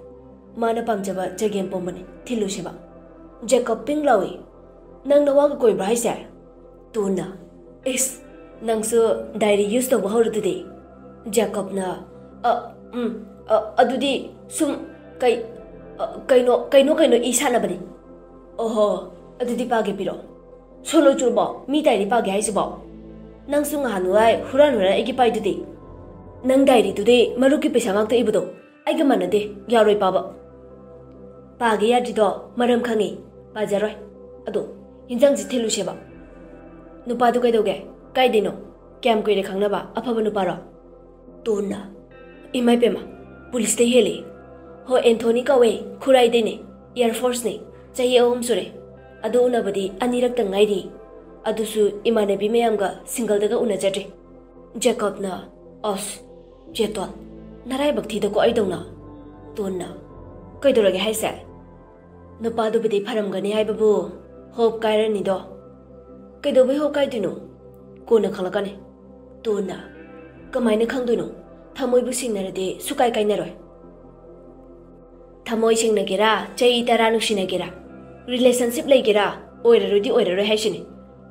ꯃꯥꯅ ꯄꯥꯝꯖꯕ ꯆꯒꯦꯝ ꯄꯣꯝꯕꯅꯤ, ꯊꯤꯜꯂꯨꯁꯦꯕ꯫ ꯖꯦꯀꯕ ꯄꯤꯡ ꯂꯥꯎꯏ꯫ ꯅꯪ ꯅꯋꯥꯒ ꯀꯣꯏꯕ꯭ꯔꯥ ꯍꯥꯏꯁꯦ? ꯇꯣꯟꯅ꯫ ꯏꯁ, ꯅꯪꯁꯨ ꯗꯥꯏꯔꯤ ꯌꯨꯁ ꯇꯧꯕ ꯍꯧꯔꯗꯨꯗꯤ꯫ ꯖꯦꯀꯕꯅ, "ꯑ, ꯎꯝ, ꯑ, ꯑꯗꯨꯗꯤ ꯁꯨꯝ ꯀꯩ, ꯑ, ꯀꯩꯅꯣ, ꯀꯩꯅꯣ, ꯀꯩꯅꯣ ꯏ ꯁꯥꯟꯅꯕꯅꯤ꯫" "ꯑꯣꯍꯣ, ꯑꯗꯨꯗꯤ ꯄꯥꯒꯦ ꯄꯤꯔꯛꯑꯣ꯫" "ꯁꯣꯅꯣ ꯆꯨꯔꯕꯣ? ꯃꯤ ꯗꯥꯏꯔꯤ ꯄꯥꯒꯦ ꯍꯥꯏꯁꯤꯕꯣ? ꯅꯪꯁꯨ ꯉꯍꯥꯟꯋꯥꯏ ꯍꯨꯔꯥꯟ ꯍꯨꯔꯥꯟ ꯑꯩꯒꯤ ꯄꯥꯏꯗꯨꯗꯤ꯫ ꯅꯪ ꯗꯥꯏꯔꯤꯗꯨꯗꯤ ꯃꯔꯨꯞꯀꯤ ꯄꯩꯁꯥ ꯉꯥꯛꯇ ꯏꯕꯗꯣ꯫ ꯑꯩꯒ ꯃꯥꯟꯅꯗꯦ, ꯌꯥꯔꯣꯏ ꯄꯥꯕ꯫" "ꯄꯥꯒꯦ ꯌꯥꯗ꯭ꯔꯤꯗꯣ ꯃꯔꯝ ꯈꯪꯉꯤ, ꯄꯥꯖꯔꯣꯏ꯫ ꯑꯗꯣ ꯍꯤꯟꯖꯥꯡꯁꯤ ꯊꯤꯜꯂꯨꯁꯦꯕ꯫" "ꯅꯨꯄꯥꯗꯨ ꯀꯩꯗꯧꯒꯦ? ꯀꯥꯏꯗꯩꯅꯣ? ꯀꯌꯥꯝ ꯀꯨꯏꯔꯦ ꯈꯪꯅꯕ? ꯑꯐꯕ ꯅꯨꯄꯥꯔꯣ?" ꯇꯣꯟꯅ꯫ "ꯏꯃꯥ ꯏꯄꯦꯝꯃ, ꯄꯨꯂꯤꯁꯇꯩ ꯍꯦꯜꯂꯤ꯫ ꯍꯣ, ꯑꯦꯟꯊꯣꯅꯤ ꯀꯧꯋꯦ, ꯈꯨꯔꯥꯏꯗꯩꯅꯦ꯫ ꯑꯦꯌꯔ ꯐꯣꯔꯁꯅꯤ꯫ ꯆꯍꯤ ꯑꯍꯨꯝ ꯁꯨꯔꯦ꯫ ꯑꯗꯨ ꯎꯅꯕꯗꯤ ꯑꯅꯤꯔꯛꯇ ꯉꯥꯏꯔꯤ꯫ ꯑꯗꯨꯁꯨ ꯏꯃꯥꯟꯅꯕꯤ ꯃꯌꯥꯝꯒ ꯁꯤꯡꯒꯜꯗꯒ ꯎꯅꯖꯗ꯭ꯔꯤ꯫ ꯖꯦꯀꯣꯕꯅ, "ꯑꯁ, ꯆꯦꯇꯣꯟ, ꯅꯔꯥꯏꯕꯛ ꯊꯤꯗꯀꯣ ꯑꯩꯗꯧꯅ꯫" ꯇꯣꯟꯅ, "ꯀꯩꯗꯧꯔꯒꯦ ꯍꯥꯏꯁꯦ?" "ꯅꯨꯄꯥꯗꯨꯕꯨꯗꯤ ꯐꯔꯝꯒꯅꯤ ꯍꯥꯏꯕꯕꯨ ꯍꯣꯞ ꯀꯥꯏꯔꯅꯤꯗꯣ꯫" "ꯀꯩꯗꯧꯕꯩ ꯍꯣꯞ ꯀꯥꯏꯗꯣꯏꯅꯣ?" "ꯀꯣꯟꯅ ꯈꯪꯂꯛꯀꯅꯤ꯫" ꯇꯣꯟꯅ, "ꯀꯃꯥꯏꯅ ꯈꯪꯗꯣꯏꯅꯣ? ꯊꯃꯣꯏꯕꯨ ꯁꯤꯡꯅꯔꯗꯤ ꯁꯨꯀꯥꯏ ꯀꯥꯏꯅꯔꯣꯏ꯫ ꯊꯃꯣꯏ ꯁꯤꯡꯅꯒꯦꯔꯥ, ꯆꯍꯤ ꯇꯔꯥ ꯅꯨꯡꯁꯤꯅꯒꯦꯔꯥ, ꯔꯤꯂꯦꯁꯟꯁꯤꯞ ꯂꯩꯒꯦꯔꯥ, ꯑꯣꯏꯔꯔꯣꯏꯗꯤ ꯑꯣꯏꯔꯔꯣꯏ ꯍꯥꯏꯁꯤꯅꯤ꯫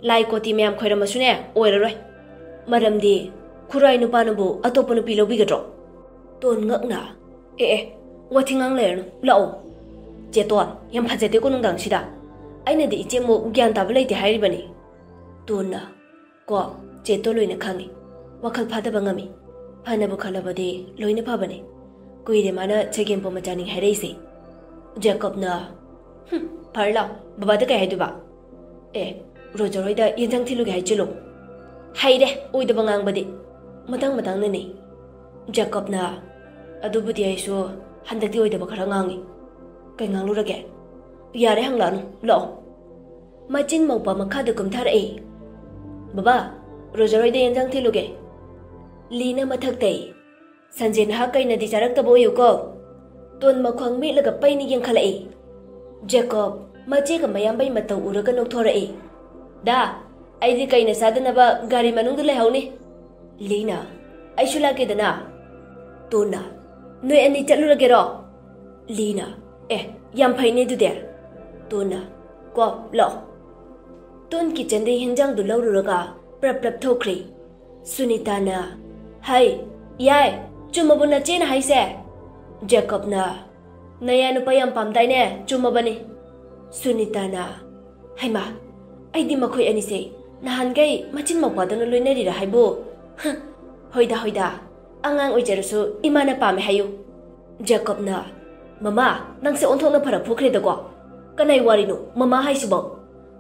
ꯂꯥꯏ ꯀꯣꯇꯤ ꯃꯌꯥꯝ ꯈꯣꯏꯔꯝꯃꯁꯨꯅꯦ, ꯑꯣꯏꯔꯔꯣꯏ꯫ ꯃꯔꯝꯗꯤ ꯈꯨꯔꯥꯏ ꯅꯨꯄꯥꯅꯕꯨ ꯑꯇꯣꯞꯄ ꯅꯨꯄꯤ ꯂꯧꯕꯤꯒꯗ꯭ꯔꯣ?" ꯇꯣꯟ ꯉꯛꯅ, "ꯑꯦ ꯑꯦ, ꯋꯥꯊꯤ ꯉꯥꯡ ꯂꯩꯔꯅꯨ, ꯂꯥꯛꯑꯣ꯫" "ꯆꯦꯇꯣꯟ, ꯌꯥꯝ ꯐꯖꯗꯦꯀꯣ ꯅꯨꯡꯗꯥꯡꯁꯤꯗ꯫ ꯑꯩꯅꯗꯤ ꯏꯆꯦꯃꯨꯛ ꯒ꯭ꯌꯥꯟ ꯇꯥꯕ ꯂꯩꯇꯦ ꯍꯥꯏꯔꯤꯕꯅꯤ꯫" ꯇꯣꯟꯅ, "ꯀꯣ, ꯆꯦꯇꯣꯟ ꯂꯣꯏꯅ ꯈꯪꯉꯤ꯫ ꯋꯥꯈꯜ ꯐꯥꯗꯕ ꯉꯝꯃꯤ꯫ ꯐꯅꯕꯨ ꯈꯜꯂꯕꯗꯤ ꯂꯣꯏꯅ ꯐꯕꯅꯤ꯫ ꯀꯨꯏꯔꯦ ꯃꯥꯅ ꯆꯒꯦꯝꯄꯣꯝꯕ ꯆꯥꯅꯤꯡ ꯍꯥꯏꯔꯛꯏꯁꯦ꯫" ꯖꯦꯀꯣꯕꯅ, "ꯍꯨꯝ, ꯐꯔꯦ ꯂꯥꯎ, ꯕꯕꯥꯗ ꯀꯩ ꯍꯥꯏꯗꯣꯏꯕ?" "ꯑꯦ, ꯔꯣꯖꯔ ꯍꯣꯏꯗ ꯌꯦꯟꯖꯥꯡ ꯊꯤꯜꯂꯨꯒꯦ ꯍꯥꯏꯖꯤꯜꯂꯨ꯫" "ꯍꯩꯔꯦ, ꯑꯣꯏꯗꯕ ꯉꯥꯡꯕꯗꯤ꯫ ꯃꯇꯥꯡ ꯃꯇꯥꯡꯅꯅꯦ꯫" ꯖꯦꯀꯣꯕꯅ, "ꯑꯗꯨꯕꯨꯗꯤ ꯑꯩꯁꯨ ꯍꯟꯗꯛꯇꯤ ꯑꯣꯏꯗꯕ ꯈꯔ ꯉꯥꯡꯉꯤ꯫ ꯀꯩ ꯉꯥꯡꯂꯨꯔꯒꯦ?" "ꯌꯥꯔꯦ, ꯍꯪꯂꯛꯑꯅꯨ, ꯂꯥꯛꯑꯣ꯫" ꯃꯆꯤꯟ ꯃꯧꯄꯥ ꯃꯈꯥꯗ ꯀꯨꯝꯊꯔꯛꯏ꯫ "ꯕꯕꯥ, ꯔꯣꯖꯔ ꯍꯣꯏꯗ ꯌꯦꯟꯖꯥꯡ ꯊꯤꯜꯂꯨꯒꯦ꯫" ꯂꯤꯅ ꯃꯊꯛꯇꯩ, "ꯁꯟꯖꯦ ꯅꯍꯥꯛ ꯀꯩꯅꯗꯤ ꯆꯥꯔꯛꯇꯕ ꯑꯣꯏꯌꯨꯀꯣ꯫" ꯇꯣꯟ ꯃꯈ꯭ꯋꯥꯡ ꯃꯦꯠꯂꯒ ꯄꯩꯅ ꯌꯦꯡꯈꯠꯂꯛꯏ꯫ ꯖꯦꯀꯣꯕ ꯃꯆꯦꯒ ꯃꯌꯥꯝꯕꯩ ꯃꯇꯧ ꯎꯔꯒ ꯅꯣꯛꯊꯣꯔꯛꯏ꯫ "ꯗꯥ, ꯑꯩꯗꯤ ꯀꯩꯅ ꯆꯥꯗꯅꯕ ꯒꯥꯔꯤ ꯃꯅꯨꯡꯗ ꯂꯩꯍꯧꯅꯤ꯫" ꯂꯤꯅ, "ꯑꯩꯁꯨ ꯂꯥꯛꯀꯦꯗꯅ꯫" ꯇꯣꯟꯅ, "ꯅꯣꯏ ꯑꯅꯤ ꯆꯠꯂꯨꯔꯒꯦꯔꯣ?" ꯂꯤꯅ, "ꯑꯦ, ꯌꯥꯝ ꯐꯩꯅꯦ ꯑꯗꯨꯗꯤ꯫" ꯇꯣꯟꯅ, "ꯀꯣ, ꯂꯥꯛꯑꯣ꯫" ꯇꯣꯟ ꯀꯤꯆꯟꯗꯩ ꯍꯦꯟꯖꯥꯡꯗꯨ ꯂꯧꯔꯨꯔꯒ ꯄ꯭ꯔꯞ ꯄ꯭ꯔꯞ ꯊꯣꯛꯈ꯭ꯔꯦ꯫ ꯁꯨꯅꯤꯇꯥꯅ, "ꯍꯩ, ꯌꯥꯏ, ꯆꯨꯝꯃꯕꯣ ꯅꯆꯦꯅ ꯍꯥꯏꯁꯦ?" ꯖꯦꯀꯣꯕꯅ, "ꯅꯌꯥ ꯅꯨꯄꯥ ꯌꯥꯝ ꯄꯥꯝꯗꯥꯏꯅꯦ, ꯆꯨꯝꯃꯕꯅꯤ꯫" ꯁꯨꯅꯤꯇꯥꯅ, "ꯍꯩꯃꯥ, ꯑꯩꯗꯤ ꯃꯈꯣꯏ ꯑꯅꯤꯁꯦ ꯅꯍꯥꯟꯈꯩ ꯃꯆꯤꯟ ꯃꯧꯄꯥꯗꯧꯅ ꯂꯣꯏꯅꯔꯤꯔꯥ ꯍꯥꯏꯕꯨ? ꯍ, ꯍꯣꯏꯗ, ꯍꯣꯏꯗ, ꯑꯉꯥꯡ ꯑꯣꯏꯖꯔꯁꯨ ꯏꯃꯥꯅ ꯄꯥꯝꯃꯦ ꯍꯥꯏꯌꯨ꯫" ꯖꯦꯀꯣꯕꯅ, "ꯃꯃꯥ, ꯅꯪꯁꯦ ꯑꯣꯟꯊꯣꯛꯅ ꯐꯔꯛ ꯐꯨꯈ꯭ꯔꯦꯗꯀꯣ꯫ ꯀꯅꯥꯏ ꯋꯥꯔꯤꯅꯣ ꯃꯃꯥ ꯍꯥꯏꯁꯤꯕꯣ?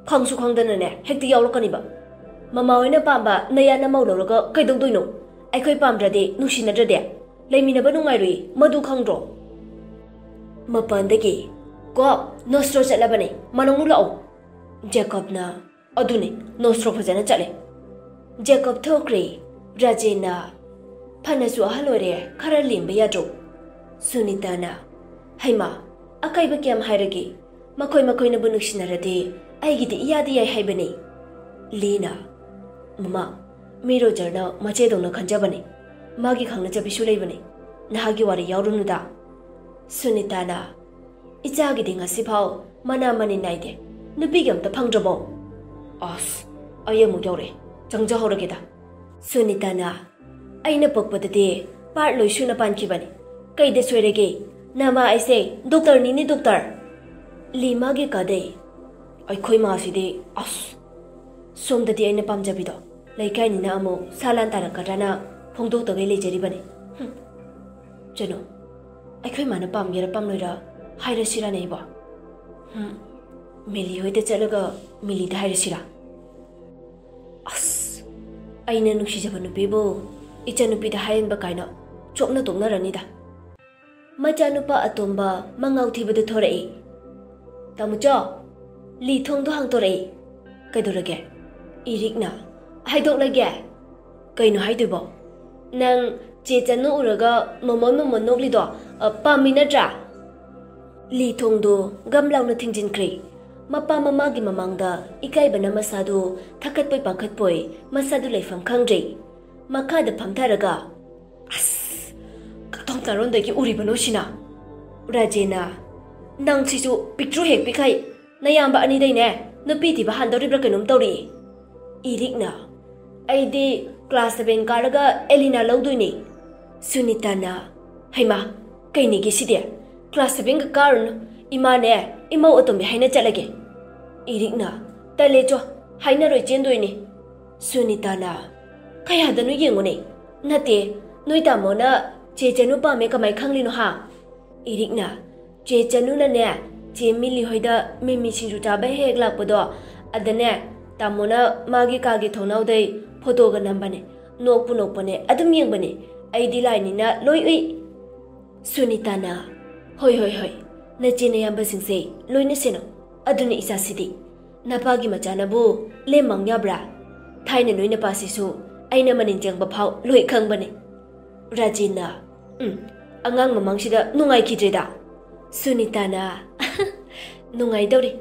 ꯈꯪꯁꯨ ꯈꯪꯗꯅꯅꯦ ꯍꯦꯛꯇ ꯌꯥꯎꯔꯛꯀꯅꯤꯕ꯫ ꯃꯃꯥ ꯍꯣꯏꯅ ꯄꯥꯝꯕ ꯅꯌꯥ ꯅꯃꯧ ꯂꯧꯔꯒ ꯀꯩꯗꯧꯗꯣꯏꯅꯣ? ꯑꯩꯈꯣꯏ ꯄꯥꯝꯗ꯭ꯔꯗꯤ ꯅꯨꯡꯁꯤꯅꯗ꯭ꯔꯗꯤ ꯂꯩꯃꯤꯟꯅꯕ ꯅꯨꯡꯉꯥꯏꯔꯨꯏ, ꯃꯗꯨ ꯈꯪꯗ꯭ꯔꯣ?" ꯃꯄꯥꯟꯗꯒꯤ, "ꯀꯣ, ꯅꯣꯁꯇ꯭ꯔꯣ ꯆꯠꯂꯕꯅꯦ, ꯃꯅꯨꯡ ꯂꯥꯛꯑꯣ꯫" ꯖꯦꯀꯣꯕꯅ, "ꯑꯗꯨꯅꯦ, ꯅꯣꯁꯇ꯭ꯔꯣ ꯐꯖꯅ ꯆꯠꯂꯦ꯫" ꯖꯦꯀꯣꯕ ꯊꯣꯛꯈ꯭ꯔꯦ꯫ ꯔꯥꯖꯦꯟꯅ, "ꯐꯅꯁꯨ ꯑꯍꯜ ꯑꯣꯏꯔꯦ, ꯈꯔ ꯂꯦꯝꯕ ꯌꯥꯗ꯭ꯔꯣ?" ꯁꯨꯅꯤꯇꯥꯅ, "ꯍꯩꯃꯥ, ꯑꯀꯥꯏꯕ ꯀꯌꯥꯝ ꯍꯥꯏꯔꯒꯦ? ꯃꯈꯣꯏ ꯃꯈꯣꯏꯅꯕꯨ ꯅꯨꯡꯁꯤꯅꯔꯗꯤ ꯑꯩꯒꯤꯗꯤ ꯏꯌꯥꯗ ꯌꯥꯏ ꯍꯥꯏꯕꯅꯤ꯫" ꯂꯤꯅ, "ꯃꯃꯥ, ꯃꯤ ꯔꯣꯖꯔꯅ ꯃꯆꯦꯗꯧꯅ ꯈꯟꯖꯕꯅꯤ꯫ ꯃꯥꯒꯤ ꯈꯪꯅꯖꯕꯤꯁꯨ ꯂꯩꯕꯅꯤ꯫ ꯅꯍꯥꯒꯤ ꯋꯥꯔꯤ ꯌꯥꯎꯔꯨꯅꯨꯗ꯫" ꯁꯨꯅꯤꯇꯥꯅ, "ꯏꯆꯥꯒꯤꯗꯤ ꯉꯁꯤꯐꯥꯎ ꯃꯅꯥ ꯃꯅꯤꯟ ꯅꯥꯏꯗꯦ꯫ ꯅꯨꯄꯤꯒꯤ ꯑꯝꯇ ꯐꯪꯗ꯭ꯔꯕꯣ?" ꯑꯁ, ꯑꯩ ꯑꯃꯨꯛ ꯌꯧꯔꯛꯑꯦ꯫ ꯆꯪꯖꯍꯧꯔꯒꯦꯗ꯫ ꯁꯨꯅꯤꯇꯥꯅ, "ꯑꯩꯅ ꯄꯣꯛꯄꯗꯗꯤ ꯄꯥꯔꯠ ꯂꯣꯏ ꯁꯨꯅ ꯄꯥꯟꯈꯤꯕꯅꯤ꯫ ꯀꯩꯗ ꯁꯣꯏꯔꯒꯦ? ꯅꯃꯥ ꯑꯩꯁꯦ ꯗꯣꯛꯇꯔꯅꯤꯅꯦ, ꯗꯣꯛꯇꯔ꯫" ꯂꯤ ꯃꯥꯒꯤ ꯀꯥꯗꯩ, "ꯑꯩꯈꯣꯏ ꯃꯥꯁꯤꯗꯤ, ꯑꯁ꯫" ꯁꯣꯝꯗꯗꯤ ꯑꯩꯅ ꯄꯥꯝꯖꯕꯤꯗꯣ ꯂꯩꯀꯥꯏꯅꯤꯅ ꯑꯃꯨꯛ ꯁꯥ ꯂꯥꯟ ꯇꯥꯔꯛꯀꯗ꯭ꯔꯅ ꯐꯣꯡꯗꯣꯛꯇꯈꯩ ꯂꯩꯖꯔꯤꯕꯅꯤ꯫ ꯍꯨꯝ꯫ ꯆꯅꯨ, ꯑꯩꯈꯣꯏ ꯃꯥꯅ ꯄꯥꯝꯒꯦꯔꯥ ꯄꯥꯝꯂꯣꯏꯔꯥ ꯍꯥꯏꯔꯁꯤꯔꯥꯅꯦ ꯑꯩꯕꯣ? ꯍꯨꯝ꯫ ꯃꯤꯂꯤ ꯍꯣꯏꯗ ꯆꯠꯂꯒ ꯃꯤꯂꯤꯗ ꯍꯥꯏꯔꯁꯤꯔꯥ? ꯑꯁ, ꯑꯩꯅ ꯅꯨꯡꯁꯤꯖꯕ ꯅꯨꯄꯤꯕꯨ ꯏꯆꯟꯅꯨꯄꯤꯗ ꯍꯥꯏꯍꯟꯕ ꯀꯥꯏꯅ ꯆꯣꯞꯅ ꯇꯣꯛꯅꯔꯅꯤꯗ꯫ ꯃꯆꯥꯅꯨꯄꯥ ꯑꯇꯣꯝꯕ ꯃꯉꯥꯎ ꯊꯤꯕꯗꯨ ꯊꯣꯔꯛꯏ꯫ "ꯇꯥꯃꯨꯆꯧ, ꯂꯤ ꯊꯣꯡꯗꯣ ꯍꯥꯡꯗꯣꯔꯛꯏ꯫" "ꯀꯩꯗꯧꯔꯒꯦ?" ꯏꯔꯤꯛꯅ, "ꯍꯥꯏꯗꯣꯛꯂꯒꯦ꯫" "ꯀꯩꯅꯣ ꯍꯥꯏꯗꯣꯏꯕꯣ?" "ꯅꯪ ꯆꯦ ꯆꯟꯅ ꯎꯔꯒ ꯃꯃꯣꯟ ꯃꯃꯣꯟ ꯅꯣꯛꯂꯤꯗꯣ, ꯑ, ꯄꯥꯝꯃꯤ ꯅꯠꯇ꯭ꯔꯥ?" ꯂꯤ ꯊꯣꯡꯗꯣ ꯒꯝ ꯂꯥꯎꯅ ꯊꯤꯡꯖꯤꯟꯈ꯭ꯔꯦ꯫ ꯃꯄꯥ ꯃꯃꯥꯒꯤ ꯃꯃꯥꯡꯗ ꯏꯀꯥꯏꯕꯅ ꯃꯁꯥꯗꯨ ꯊꯛꯀꯠꯄꯣꯏ ꯄꯥꯈꯠꯄꯣꯏ ꯃꯁꯥꯗꯨ ꯂꯩꯐꯝ ꯈꯪꯗ꯭ꯔꯦ꯫ ꯃꯈꯥꯗ ꯐꯝꯊꯔꯒ, "ꯑꯁ, ꯀꯗꯣꯝ ꯅꯥꯔꯣꯟꯗꯒꯤ ꯎꯔꯤꯕꯅꯣ ꯁꯤꯅ?" ꯔꯥꯖꯦꯅ, "ꯅꯪꯁꯤꯁꯨ ꯄꯤꯛꯇ꯭ꯔꯨ ꯍꯦꯛ ꯄꯤꯛꯈꯩ꯫ ꯅꯌꯥꯝꯕ ꯑꯅꯤꯗꯩꯅꯦ ꯅꯨꯄꯤ ꯊꯤꯕ ꯍꯥꯟꯗꯧꯔꯤꯕ꯭ꯔꯥ ꯀꯩꯅꯣꯝ ꯇꯧꯔꯤ꯫" ꯏꯔꯤꯛꯅ, "ꯑꯩꯗꯤ ꯀ꯭ꯂꯥꯁ ꯁꯚꯦꯟ ꯀꯥꯔꯒ ꯑꯦꯂꯤꯅꯥ ꯂꯧꯗꯣꯏꯅꯤ꯫" ꯁꯨꯅꯤꯇꯥꯅ, "ꯍꯩꯃꯥ, ꯀꯩꯅꯦꯒꯦ ꯁꯤꯗꯤ? ꯀ꯭ꯂꯥꯁ ꯁꯚꯦꯟꯒ ꯀꯥꯔꯨꯅꯨ꯫ ꯏꯃꯥꯅꯦ, ꯏꯃꯧ ꯑꯇꯣꯝꯕꯤ ꯍꯥꯏꯅ ꯆꯠꯂꯒꯦ꯫" ꯏꯔꯤꯛꯅ, "ꯇꯜꯂꯦ ꯆꯣ, ꯍꯥꯏꯅꯔꯣꯏ ꯆꯦꯟꯗꯣꯏꯅꯤ꯫" ꯁꯨꯅꯤꯇꯥꯅ, "ꯀꯌꯥꯗꯅꯣ ꯌꯦꯡꯉꯨꯅꯦ꯫ ꯅꯠꯇꯦ, ꯅꯣꯏ ꯇꯥꯃꯣꯅ ꯆꯦ ꯆꯅꯨ ꯄꯥꯝꯃꯦ ꯀꯃꯥꯏ ꯈꯪꯂꯤꯅꯣ ꯍꯥ?" ꯏꯔꯤꯛꯅ, "ꯆꯦ ꯆꯅꯨꯅꯅꯦ, ꯆꯦ ꯃꯤꯂꯤ ꯍꯣꯏꯗ ꯃꯤꯃꯤ ꯁꯤꯡꯖꯨ ꯆꯥꯕ ꯍꯦꯛ ꯍꯦꯛ ꯂꯥꯛꯄꯗꯣ, ꯑꯗꯅꯦ, ꯇꯥꯃꯣꯅ ꯃꯥꯒꯤ ꯀꯥꯒꯤ ꯊꯣꯡꯅꯥꯎꯗꯩ ꯐꯣꯇꯣꯒ ꯅꯝꯕꯅꯦ꯫ ꯅꯣꯛꯄꯨ ꯅꯣꯛꯄꯅꯦ, ꯑꯗꯨꯝ ꯌꯦꯡꯕꯅꯦ꯫ ꯑꯩꯗꯤ ꯂꯥꯏꯅꯤꯅ ꯂꯣꯏ ꯎꯏ꯫" ꯁꯨꯅꯤꯇꯥꯅ, "ꯍꯣꯏ, ꯍꯣꯏ, ꯍꯣꯏ, ꯅꯆꯦ ꯅꯌꯥꯝꯕꯁꯤꯡꯁꯦ ꯂꯣꯏꯅ ꯁꯦꯟꯅꯧ꯫ ꯑꯗꯨꯅ ꯏꯆꯥꯁꯤꯗꯤ ꯅꯄꯥꯒꯤ ꯃꯆꯥꯅꯕꯨ ꯂꯦꯝ ꯃꯥꯡ ꯌꯥꯕ꯭ꯔꯥ? ꯊꯥꯏꯅ ꯅꯣꯏ ꯅꯄꯥꯁꯤꯁꯨ ꯑꯩꯅ ꯃꯅꯤꯟ ꯆꯪꯕ ꯐꯥꯎ ꯂꯣꯏ ꯈꯪꯕꯅꯤ꯫ ꯔꯥꯖꯦꯟꯅ, "ꯎꯝ, ꯑꯉꯥꯡ ꯃꯃꯥꯡꯁꯤꯗ ꯅꯨꯡꯉꯥꯏꯈꯤꯗ꯭ꯔꯦꯗ꯫" ꯁꯨꯅꯤꯇꯥꯅ, "ꯅꯨꯡꯉꯥꯏꯗꯧꯔꯤ꯫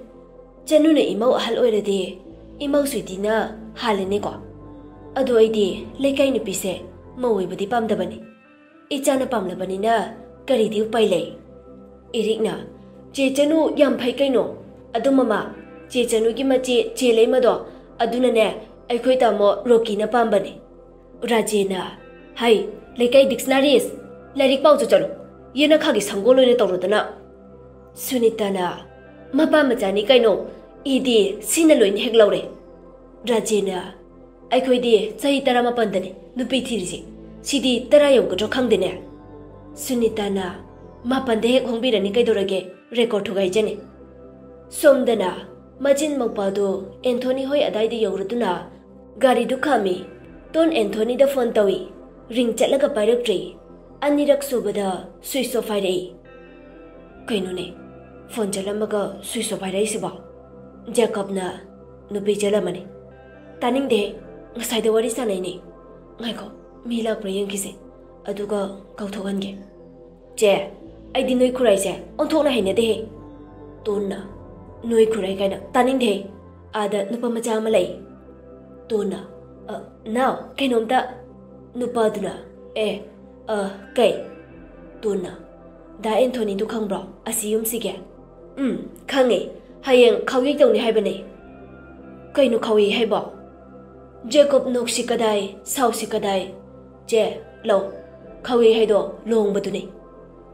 ꯆꯅꯨꯅ ꯏꯃꯧ ꯑꯍꯜ ꯑꯣꯏꯔꯗꯤ ꯏꯃꯧ ꯁ꯭ꯋꯤꯇꯤꯅ ꯍꯥꯜꯂꯦꯅꯦꯀꯣ꯫ ꯑꯗꯣ ꯑꯩꯗꯤ ꯂꯩꯀꯥꯏ ꯅꯨꯄꯤꯁꯦ ꯃꯧ ꯑꯣꯏꯕꯗꯤ ꯄꯥꯝꯗꯕꯅꯤ꯫ ꯏꯆꯥꯅ ꯄꯥꯝꯂꯕꯅꯤꯅ ꯀꯔꯤꯗꯤ ꯎꯄꯥꯏ ꯂꯩ?" ꯏꯔꯤꯛꯅ, "ꯆꯦ ꯆꯅꯨ ꯌꯥꯝ ꯐꯩ ꯀꯩꯅꯣ꯫ ꯑꯗꯨ ꯃꯃꯥ, ꯆꯦ ꯆꯅꯨꯒꯤ ꯃꯆꯦ ꯆꯦ ꯂꯩꯃꯗꯣ, ꯑꯗꯨꯅꯅꯦ ꯑꯩꯈꯣꯏ ꯇꯥꯃꯣ ꯔꯣꯀꯤꯅ ꯄꯥꯝꯕꯅꯦ꯫" ꯔꯥꯖꯦꯟꯅ, "ꯍꯩ, ꯂꯩꯀꯥꯏ ꯗꯤꯛꯁꯅꯥꯔꯤꯁ, ꯂꯥꯏꯔꯤꯛ ꯄꯥꯎ ꯆꯠꯂꯨ꯫ ꯌꯦꯅꯈꯥꯒꯤ ꯁꯪꯒꯣꯜ ꯑꯣꯏꯅ ꯇꯧꯔꯨꯗꯅ꯫" ꯁꯨꯅꯤꯇꯥꯅ, "ꯃꯄꯥ ꯃꯆꯥꯅꯤ ꯀꯩꯅꯣ, ꯏꯗꯤ ꯁꯤꯅ ꯂꯣꯏꯅ ꯍꯦꯛ ꯂꯧꯔꯦ꯫" ꯔꯥꯖꯦꯟꯅ, "ꯑꯩꯈꯣꯏꯗꯤ ꯆꯍꯤ ꯇꯔꯥꯃꯥꯄꯟꯗꯅꯤ ꯅꯨꯄꯤ ꯊꯤꯔꯤꯁꯤ꯫ ꯁꯤꯗꯤ ꯇꯔꯥ ꯌꯧꯒꯗ꯭ꯔꯣ ꯈꯪꯗꯦꯅꯦ꯫" ꯁꯨꯅꯤꯇꯥꯅ, "ꯃꯥꯄꯟꯗ ꯍꯦꯛ ꯍꯣꯡꯕꯤꯔꯅꯤ ꯀꯩꯗꯧꯔꯒꯦ, ꯔꯦꯀꯣꯔꯗ ꯊꯨꯒꯥꯏꯖꯅꯤ꯫" ꯁꯣꯝꯗꯅ ꯃꯆꯤꯟ ꯃꯧꯄꯥꯗꯨ ꯑꯦꯟꯊꯣꯅꯤ ꯍꯣꯏ ꯑꯗꯥꯏꯗ ꯌꯧꯔꯗꯨꯅ ꯒꯥꯔꯤꯗꯨ ꯈꯥꯝꯃꯤ꯫ ꯇꯣꯟ ꯑꯦꯟꯊꯣꯅꯤꯗ ꯐꯣꯟ ꯇꯧꯏ꯫ ꯔꯤꯡ ꯆꯠꯂꯒ ꯄꯥꯏꯔꯛꯇ꯭ꯔꯦ꯫ ꯑꯅꯤꯔꯛ ꯁꯨꯕꯗ ꯁ꯭ꯋꯤꯆ ꯑꯣꯐ ꯍꯥꯏꯔꯛꯏ꯫ "ꯀꯩꯅꯣꯅꯦ, ꯐꯣꯟ ꯆꯠꯂꯝꯃꯒ ꯁ꯭ꯋꯤꯆ ꯑꯣꯐ ꯍꯥꯏꯔꯛꯏꯁꯤꯕꯣ?" ꯖꯦꯀꯣꯕꯅ, "ꯅꯨꯄꯤ ꯆꯠꯂꯝꯃꯅꯤ꯫" "ꯇꯥꯅꯤꯡꯗꯦ, ꯉꯁꯥꯏꯗ ꯋꯥꯔꯤ ꯁꯥꯟꯅꯩꯅꯦ꯫ ꯉꯥꯏꯈꯣ, ꯃꯤ ꯂꯥꯛꯄ꯭ꯔꯥ ꯌꯦꯡꯈꯤꯁꯦ, ꯑꯗꯨꯒ ꯀꯧꯊꯣꯛꯍꯟꯒꯦ꯫" "ꯆꯦ, ꯑꯩꯗꯤ ꯅꯣꯏ ꯈꯨꯔꯥꯏꯁꯦ ꯑꯣꯟꯊꯣꯛꯅ ꯍꯩꯅꯗꯦꯍꯦ꯫" ꯇꯣꯟꯅ, "ꯅꯣꯏ ꯈꯨꯔꯥꯏ ꯀꯥꯏꯅ ꯇꯥꯅꯤꯡꯗꯦꯍꯦ꯫ ꯑꯥꯗ ꯅꯨꯄꯥ ꯃꯆꯥ ꯑꯃ ꯂꯩ꯫" ꯇꯣꯟꯅ, "ꯑ, ꯅꯥꯎ, ꯀꯩꯅꯣꯝꯇ꯫" ꯅꯨꯄꯥꯗꯨꯅ, "ꯑꯦ, ꯑ, ꯀꯩ?" ꯇꯣꯟꯅ, "ꯗꯥ ꯑꯦꯟꯊꯣꯅꯤꯗꯨ ꯈꯪꯕ꯭ꯔꯣ? ꯑꯁꯤ ꯌꯨꯝꯁꯤꯒꯤ?" "ꯎꯝ, ꯈꯪꯉꯦ꯫ ꯍꯌꯦꯡ ꯈꯥꯎꯌꯩ ꯇꯧꯅꯤ ꯍꯥꯏꯕꯅꯦ꯫" "ꯀꯩꯅꯣ ꯈꯥꯎꯌꯩ ꯍꯥꯏꯕꯣ?" ꯖꯦꯀꯣꯕ ꯅꯣꯛꯁꯤ ꯀꯗꯥꯏ, ꯁꯥꯎꯁꯤ ꯀꯗꯥꯏ꯫ "ꯆꯦ, ꯂꯧ꯫ ꯈꯥꯎꯌꯩ ꯍꯥꯏꯗꯣ ꯂꯨꯍꯣꯡꯕꯗꯨꯅꯤ꯫"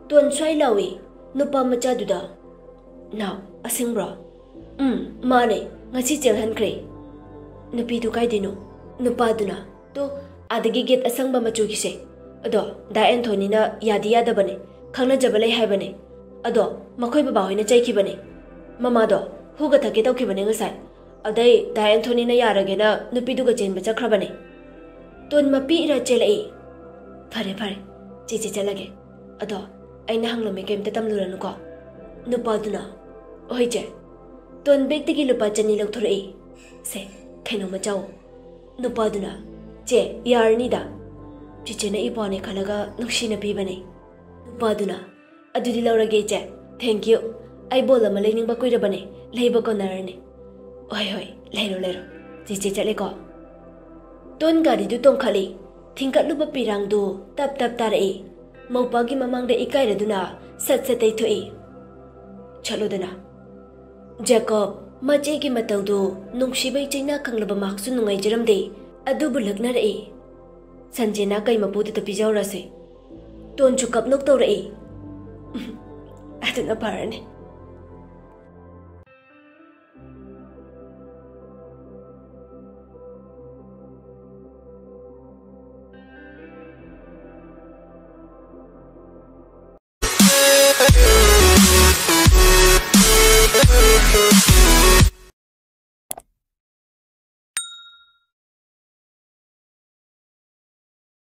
ꯇꯣꯟ ꯁ꯭ꯋꯥꯏ ꯂꯥꯎꯏ꯫ ꯅꯨꯄꯥ ꯃꯆꯥꯗꯨꯗ, "ꯅꯥꯎ, ꯑꯁꯦꯡꯕ꯭ꯔꯣ?" "ꯎꯝ, ꯃꯥꯅꯦ꯫ ꯉꯁꯤ ꯆꯦꯜꯍꯟꯈ꯭ꯔꯦ꯫" "ꯅꯨꯄꯤꯗꯨ ꯀꯥꯏꯗꯩꯅꯣ?" "ꯅꯨꯄꯥꯗꯨꯅ, ꯇꯣ, ꯑꯥꯗꯒꯤ ꯒꯦꯠ ꯑꯁꯪꯕ ꯃꯆꯨꯒꯤꯁꯦ꯫ ꯑꯗꯣ ꯗꯥ ꯑꯦꯟꯊꯣꯅꯤꯅ ꯌꯥꯗꯤ ꯌꯥꯗꯕꯅꯦ, ꯈꯪꯅꯖꯕ ꯂꯩ ꯍꯥꯏꯕꯅꯦ꯫ ꯑꯗꯣ ꯃꯈꯣꯏ ꯕꯕꯥꯍꯣꯏꯅ ꯆꯩꯈꯤꯕꯅꯦ꯫ ꯃꯃꯥꯗꯣ ꯍꯨꯒ ꯊꯛꯀꯦ ꯇꯧꯈꯤꯕꯅꯦ ꯉꯁꯥꯏ꯫ ꯑꯗꯩ ꯗꯥ ꯑꯦꯟꯊꯣꯅꯤꯅ ꯌꯥꯔꯒꯦꯅ ꯅꯨꯄꯤꯗꯨꯒ ꯆꯦꯟꯕ ꯆꯠꯈ꯭ꯔꯕꯅꯦ꯫" ꯇꯣꯟ ꯃꯄꯤ ꯏꯔꯥ ꯆꯦꯜꯂꯛꯏ꯫ "ꯐꯔꯦ, ꯐꯔꯦ, ꯆꯦꯆꯦ ꯆꯠꯂꯒꯦ꯫ ꯑꯗꯣ ꯑꯩꯅ ꯍꯪꯂꯝꯃꯦ ꯀꯩꯝꯇ ꯇꯝꯂꯨꯔꯅꯨꯀꯣ꯫" ꯅꯨꯄꯥꯗꯨꯅ, "ꯍꯣꯏ ꯆꯦ꯫" ꯇꯣꯟ ꯕꯦꯛꯇꯒꯤ ꯂꯨꯄꯥ ꯆꯅꯤ ꯂꯧꯊꯣꯔꯛꯏ꯫ "ꯁꯦ, ꯀꯩꯅꯣꯝꯃ ꯆꯥꯎ꯫" ꯅꯨꯄꯥꯗꯨꯅ, "ꯆꯦ, ꯌꯥꯔꯅꯤꯗ꯫ ꯆꯤꯆꯦꯅ ꯏꯄ꯭ꯋꯥꯅꯦ ꯈꯜꯂꯒ ꯅꯨꯡꯁꯤꯅ ꯄꯤꯕꯅꯦ꯫" ꯅꯨꯄꯥꯗꯨꯅ, "ꯑꯗꯨꯗꯤ ꯂꯧꯔꯒꯦ ꯏꯆꯦ꯫ Thank you꯫ ꯑꯩ ꯕꯣꯜ ꯑꯃ ꯂꯩꯅꯤꯡꯕ ꯀꯨꯏꯔꯕꯅꯦ꯫ ꯂꯩꯕ ꯀꯣꯟꯅꯔꯅꯤ꯫" "ꯍꯣꯏ, ꯍꯣꯏ, ꯂꯩꯔꯣ, ꯂꯩꯔꯣ꯫ ꯆꯤꯆꯦ ꯆꯠꯂꯦꯀꯣ꯫" ꯇꯣꯟ ꯒꯥꯔꯤꯗꯨ ꯇꯣꯡꯈꯠꯂꯤ꯫ ꯊꯤꯡꯀꯠꯂꯨꯕ ꯄꯤꯔꯥꯡꯗꯨ ꯇꯞ ꯇꯞ ꯇꯥꯔꯛꯏ꯫ ꯃꯧꯄꯥꯒꯤ ꯃꯃꯥꯡꯗ ꯏꯀꯥꯏꯔꯗꯨꯅ ꯁꯠ ꯁꯠ ꯇꯩꯊꯣꯛꯏ꯫ "ꯆꯠꯂꯣꯗꯅ꯫" ꯖꯦꯀꯣꯕ ꯃꯆꯦꯒꯤ ꯃꯇꯧꯗꯨ ꯅꯨꯡꯁꯤꯕꯩ ꯆꯩꯅꯥ ꯈꯪꯂꯕ ꯃꯍꯥꯛꯁꯨ ꯅꯨꯡꯉꯥꯏꯖꯔꯝꯗꯦ꯫ ꯑꯗꯨꯕꯨ ꯂꯛꯅꯔꯛꯏ꯫ "ꯁꯟꯖꯦꯅ ꯀꯩ ꯃꯄꯨꯗꯨꯗ ꯄꯤꯖꯍꯧꯔꯁꯤ꯫" ꯇꯣꯟꯁꯨ ꯀꯞꯅꯣꯛ ꯇꯧꯔꯛꯏ꯫ "ꯑꯗꯨꯅ ꯐꯔꯅꯤ꯫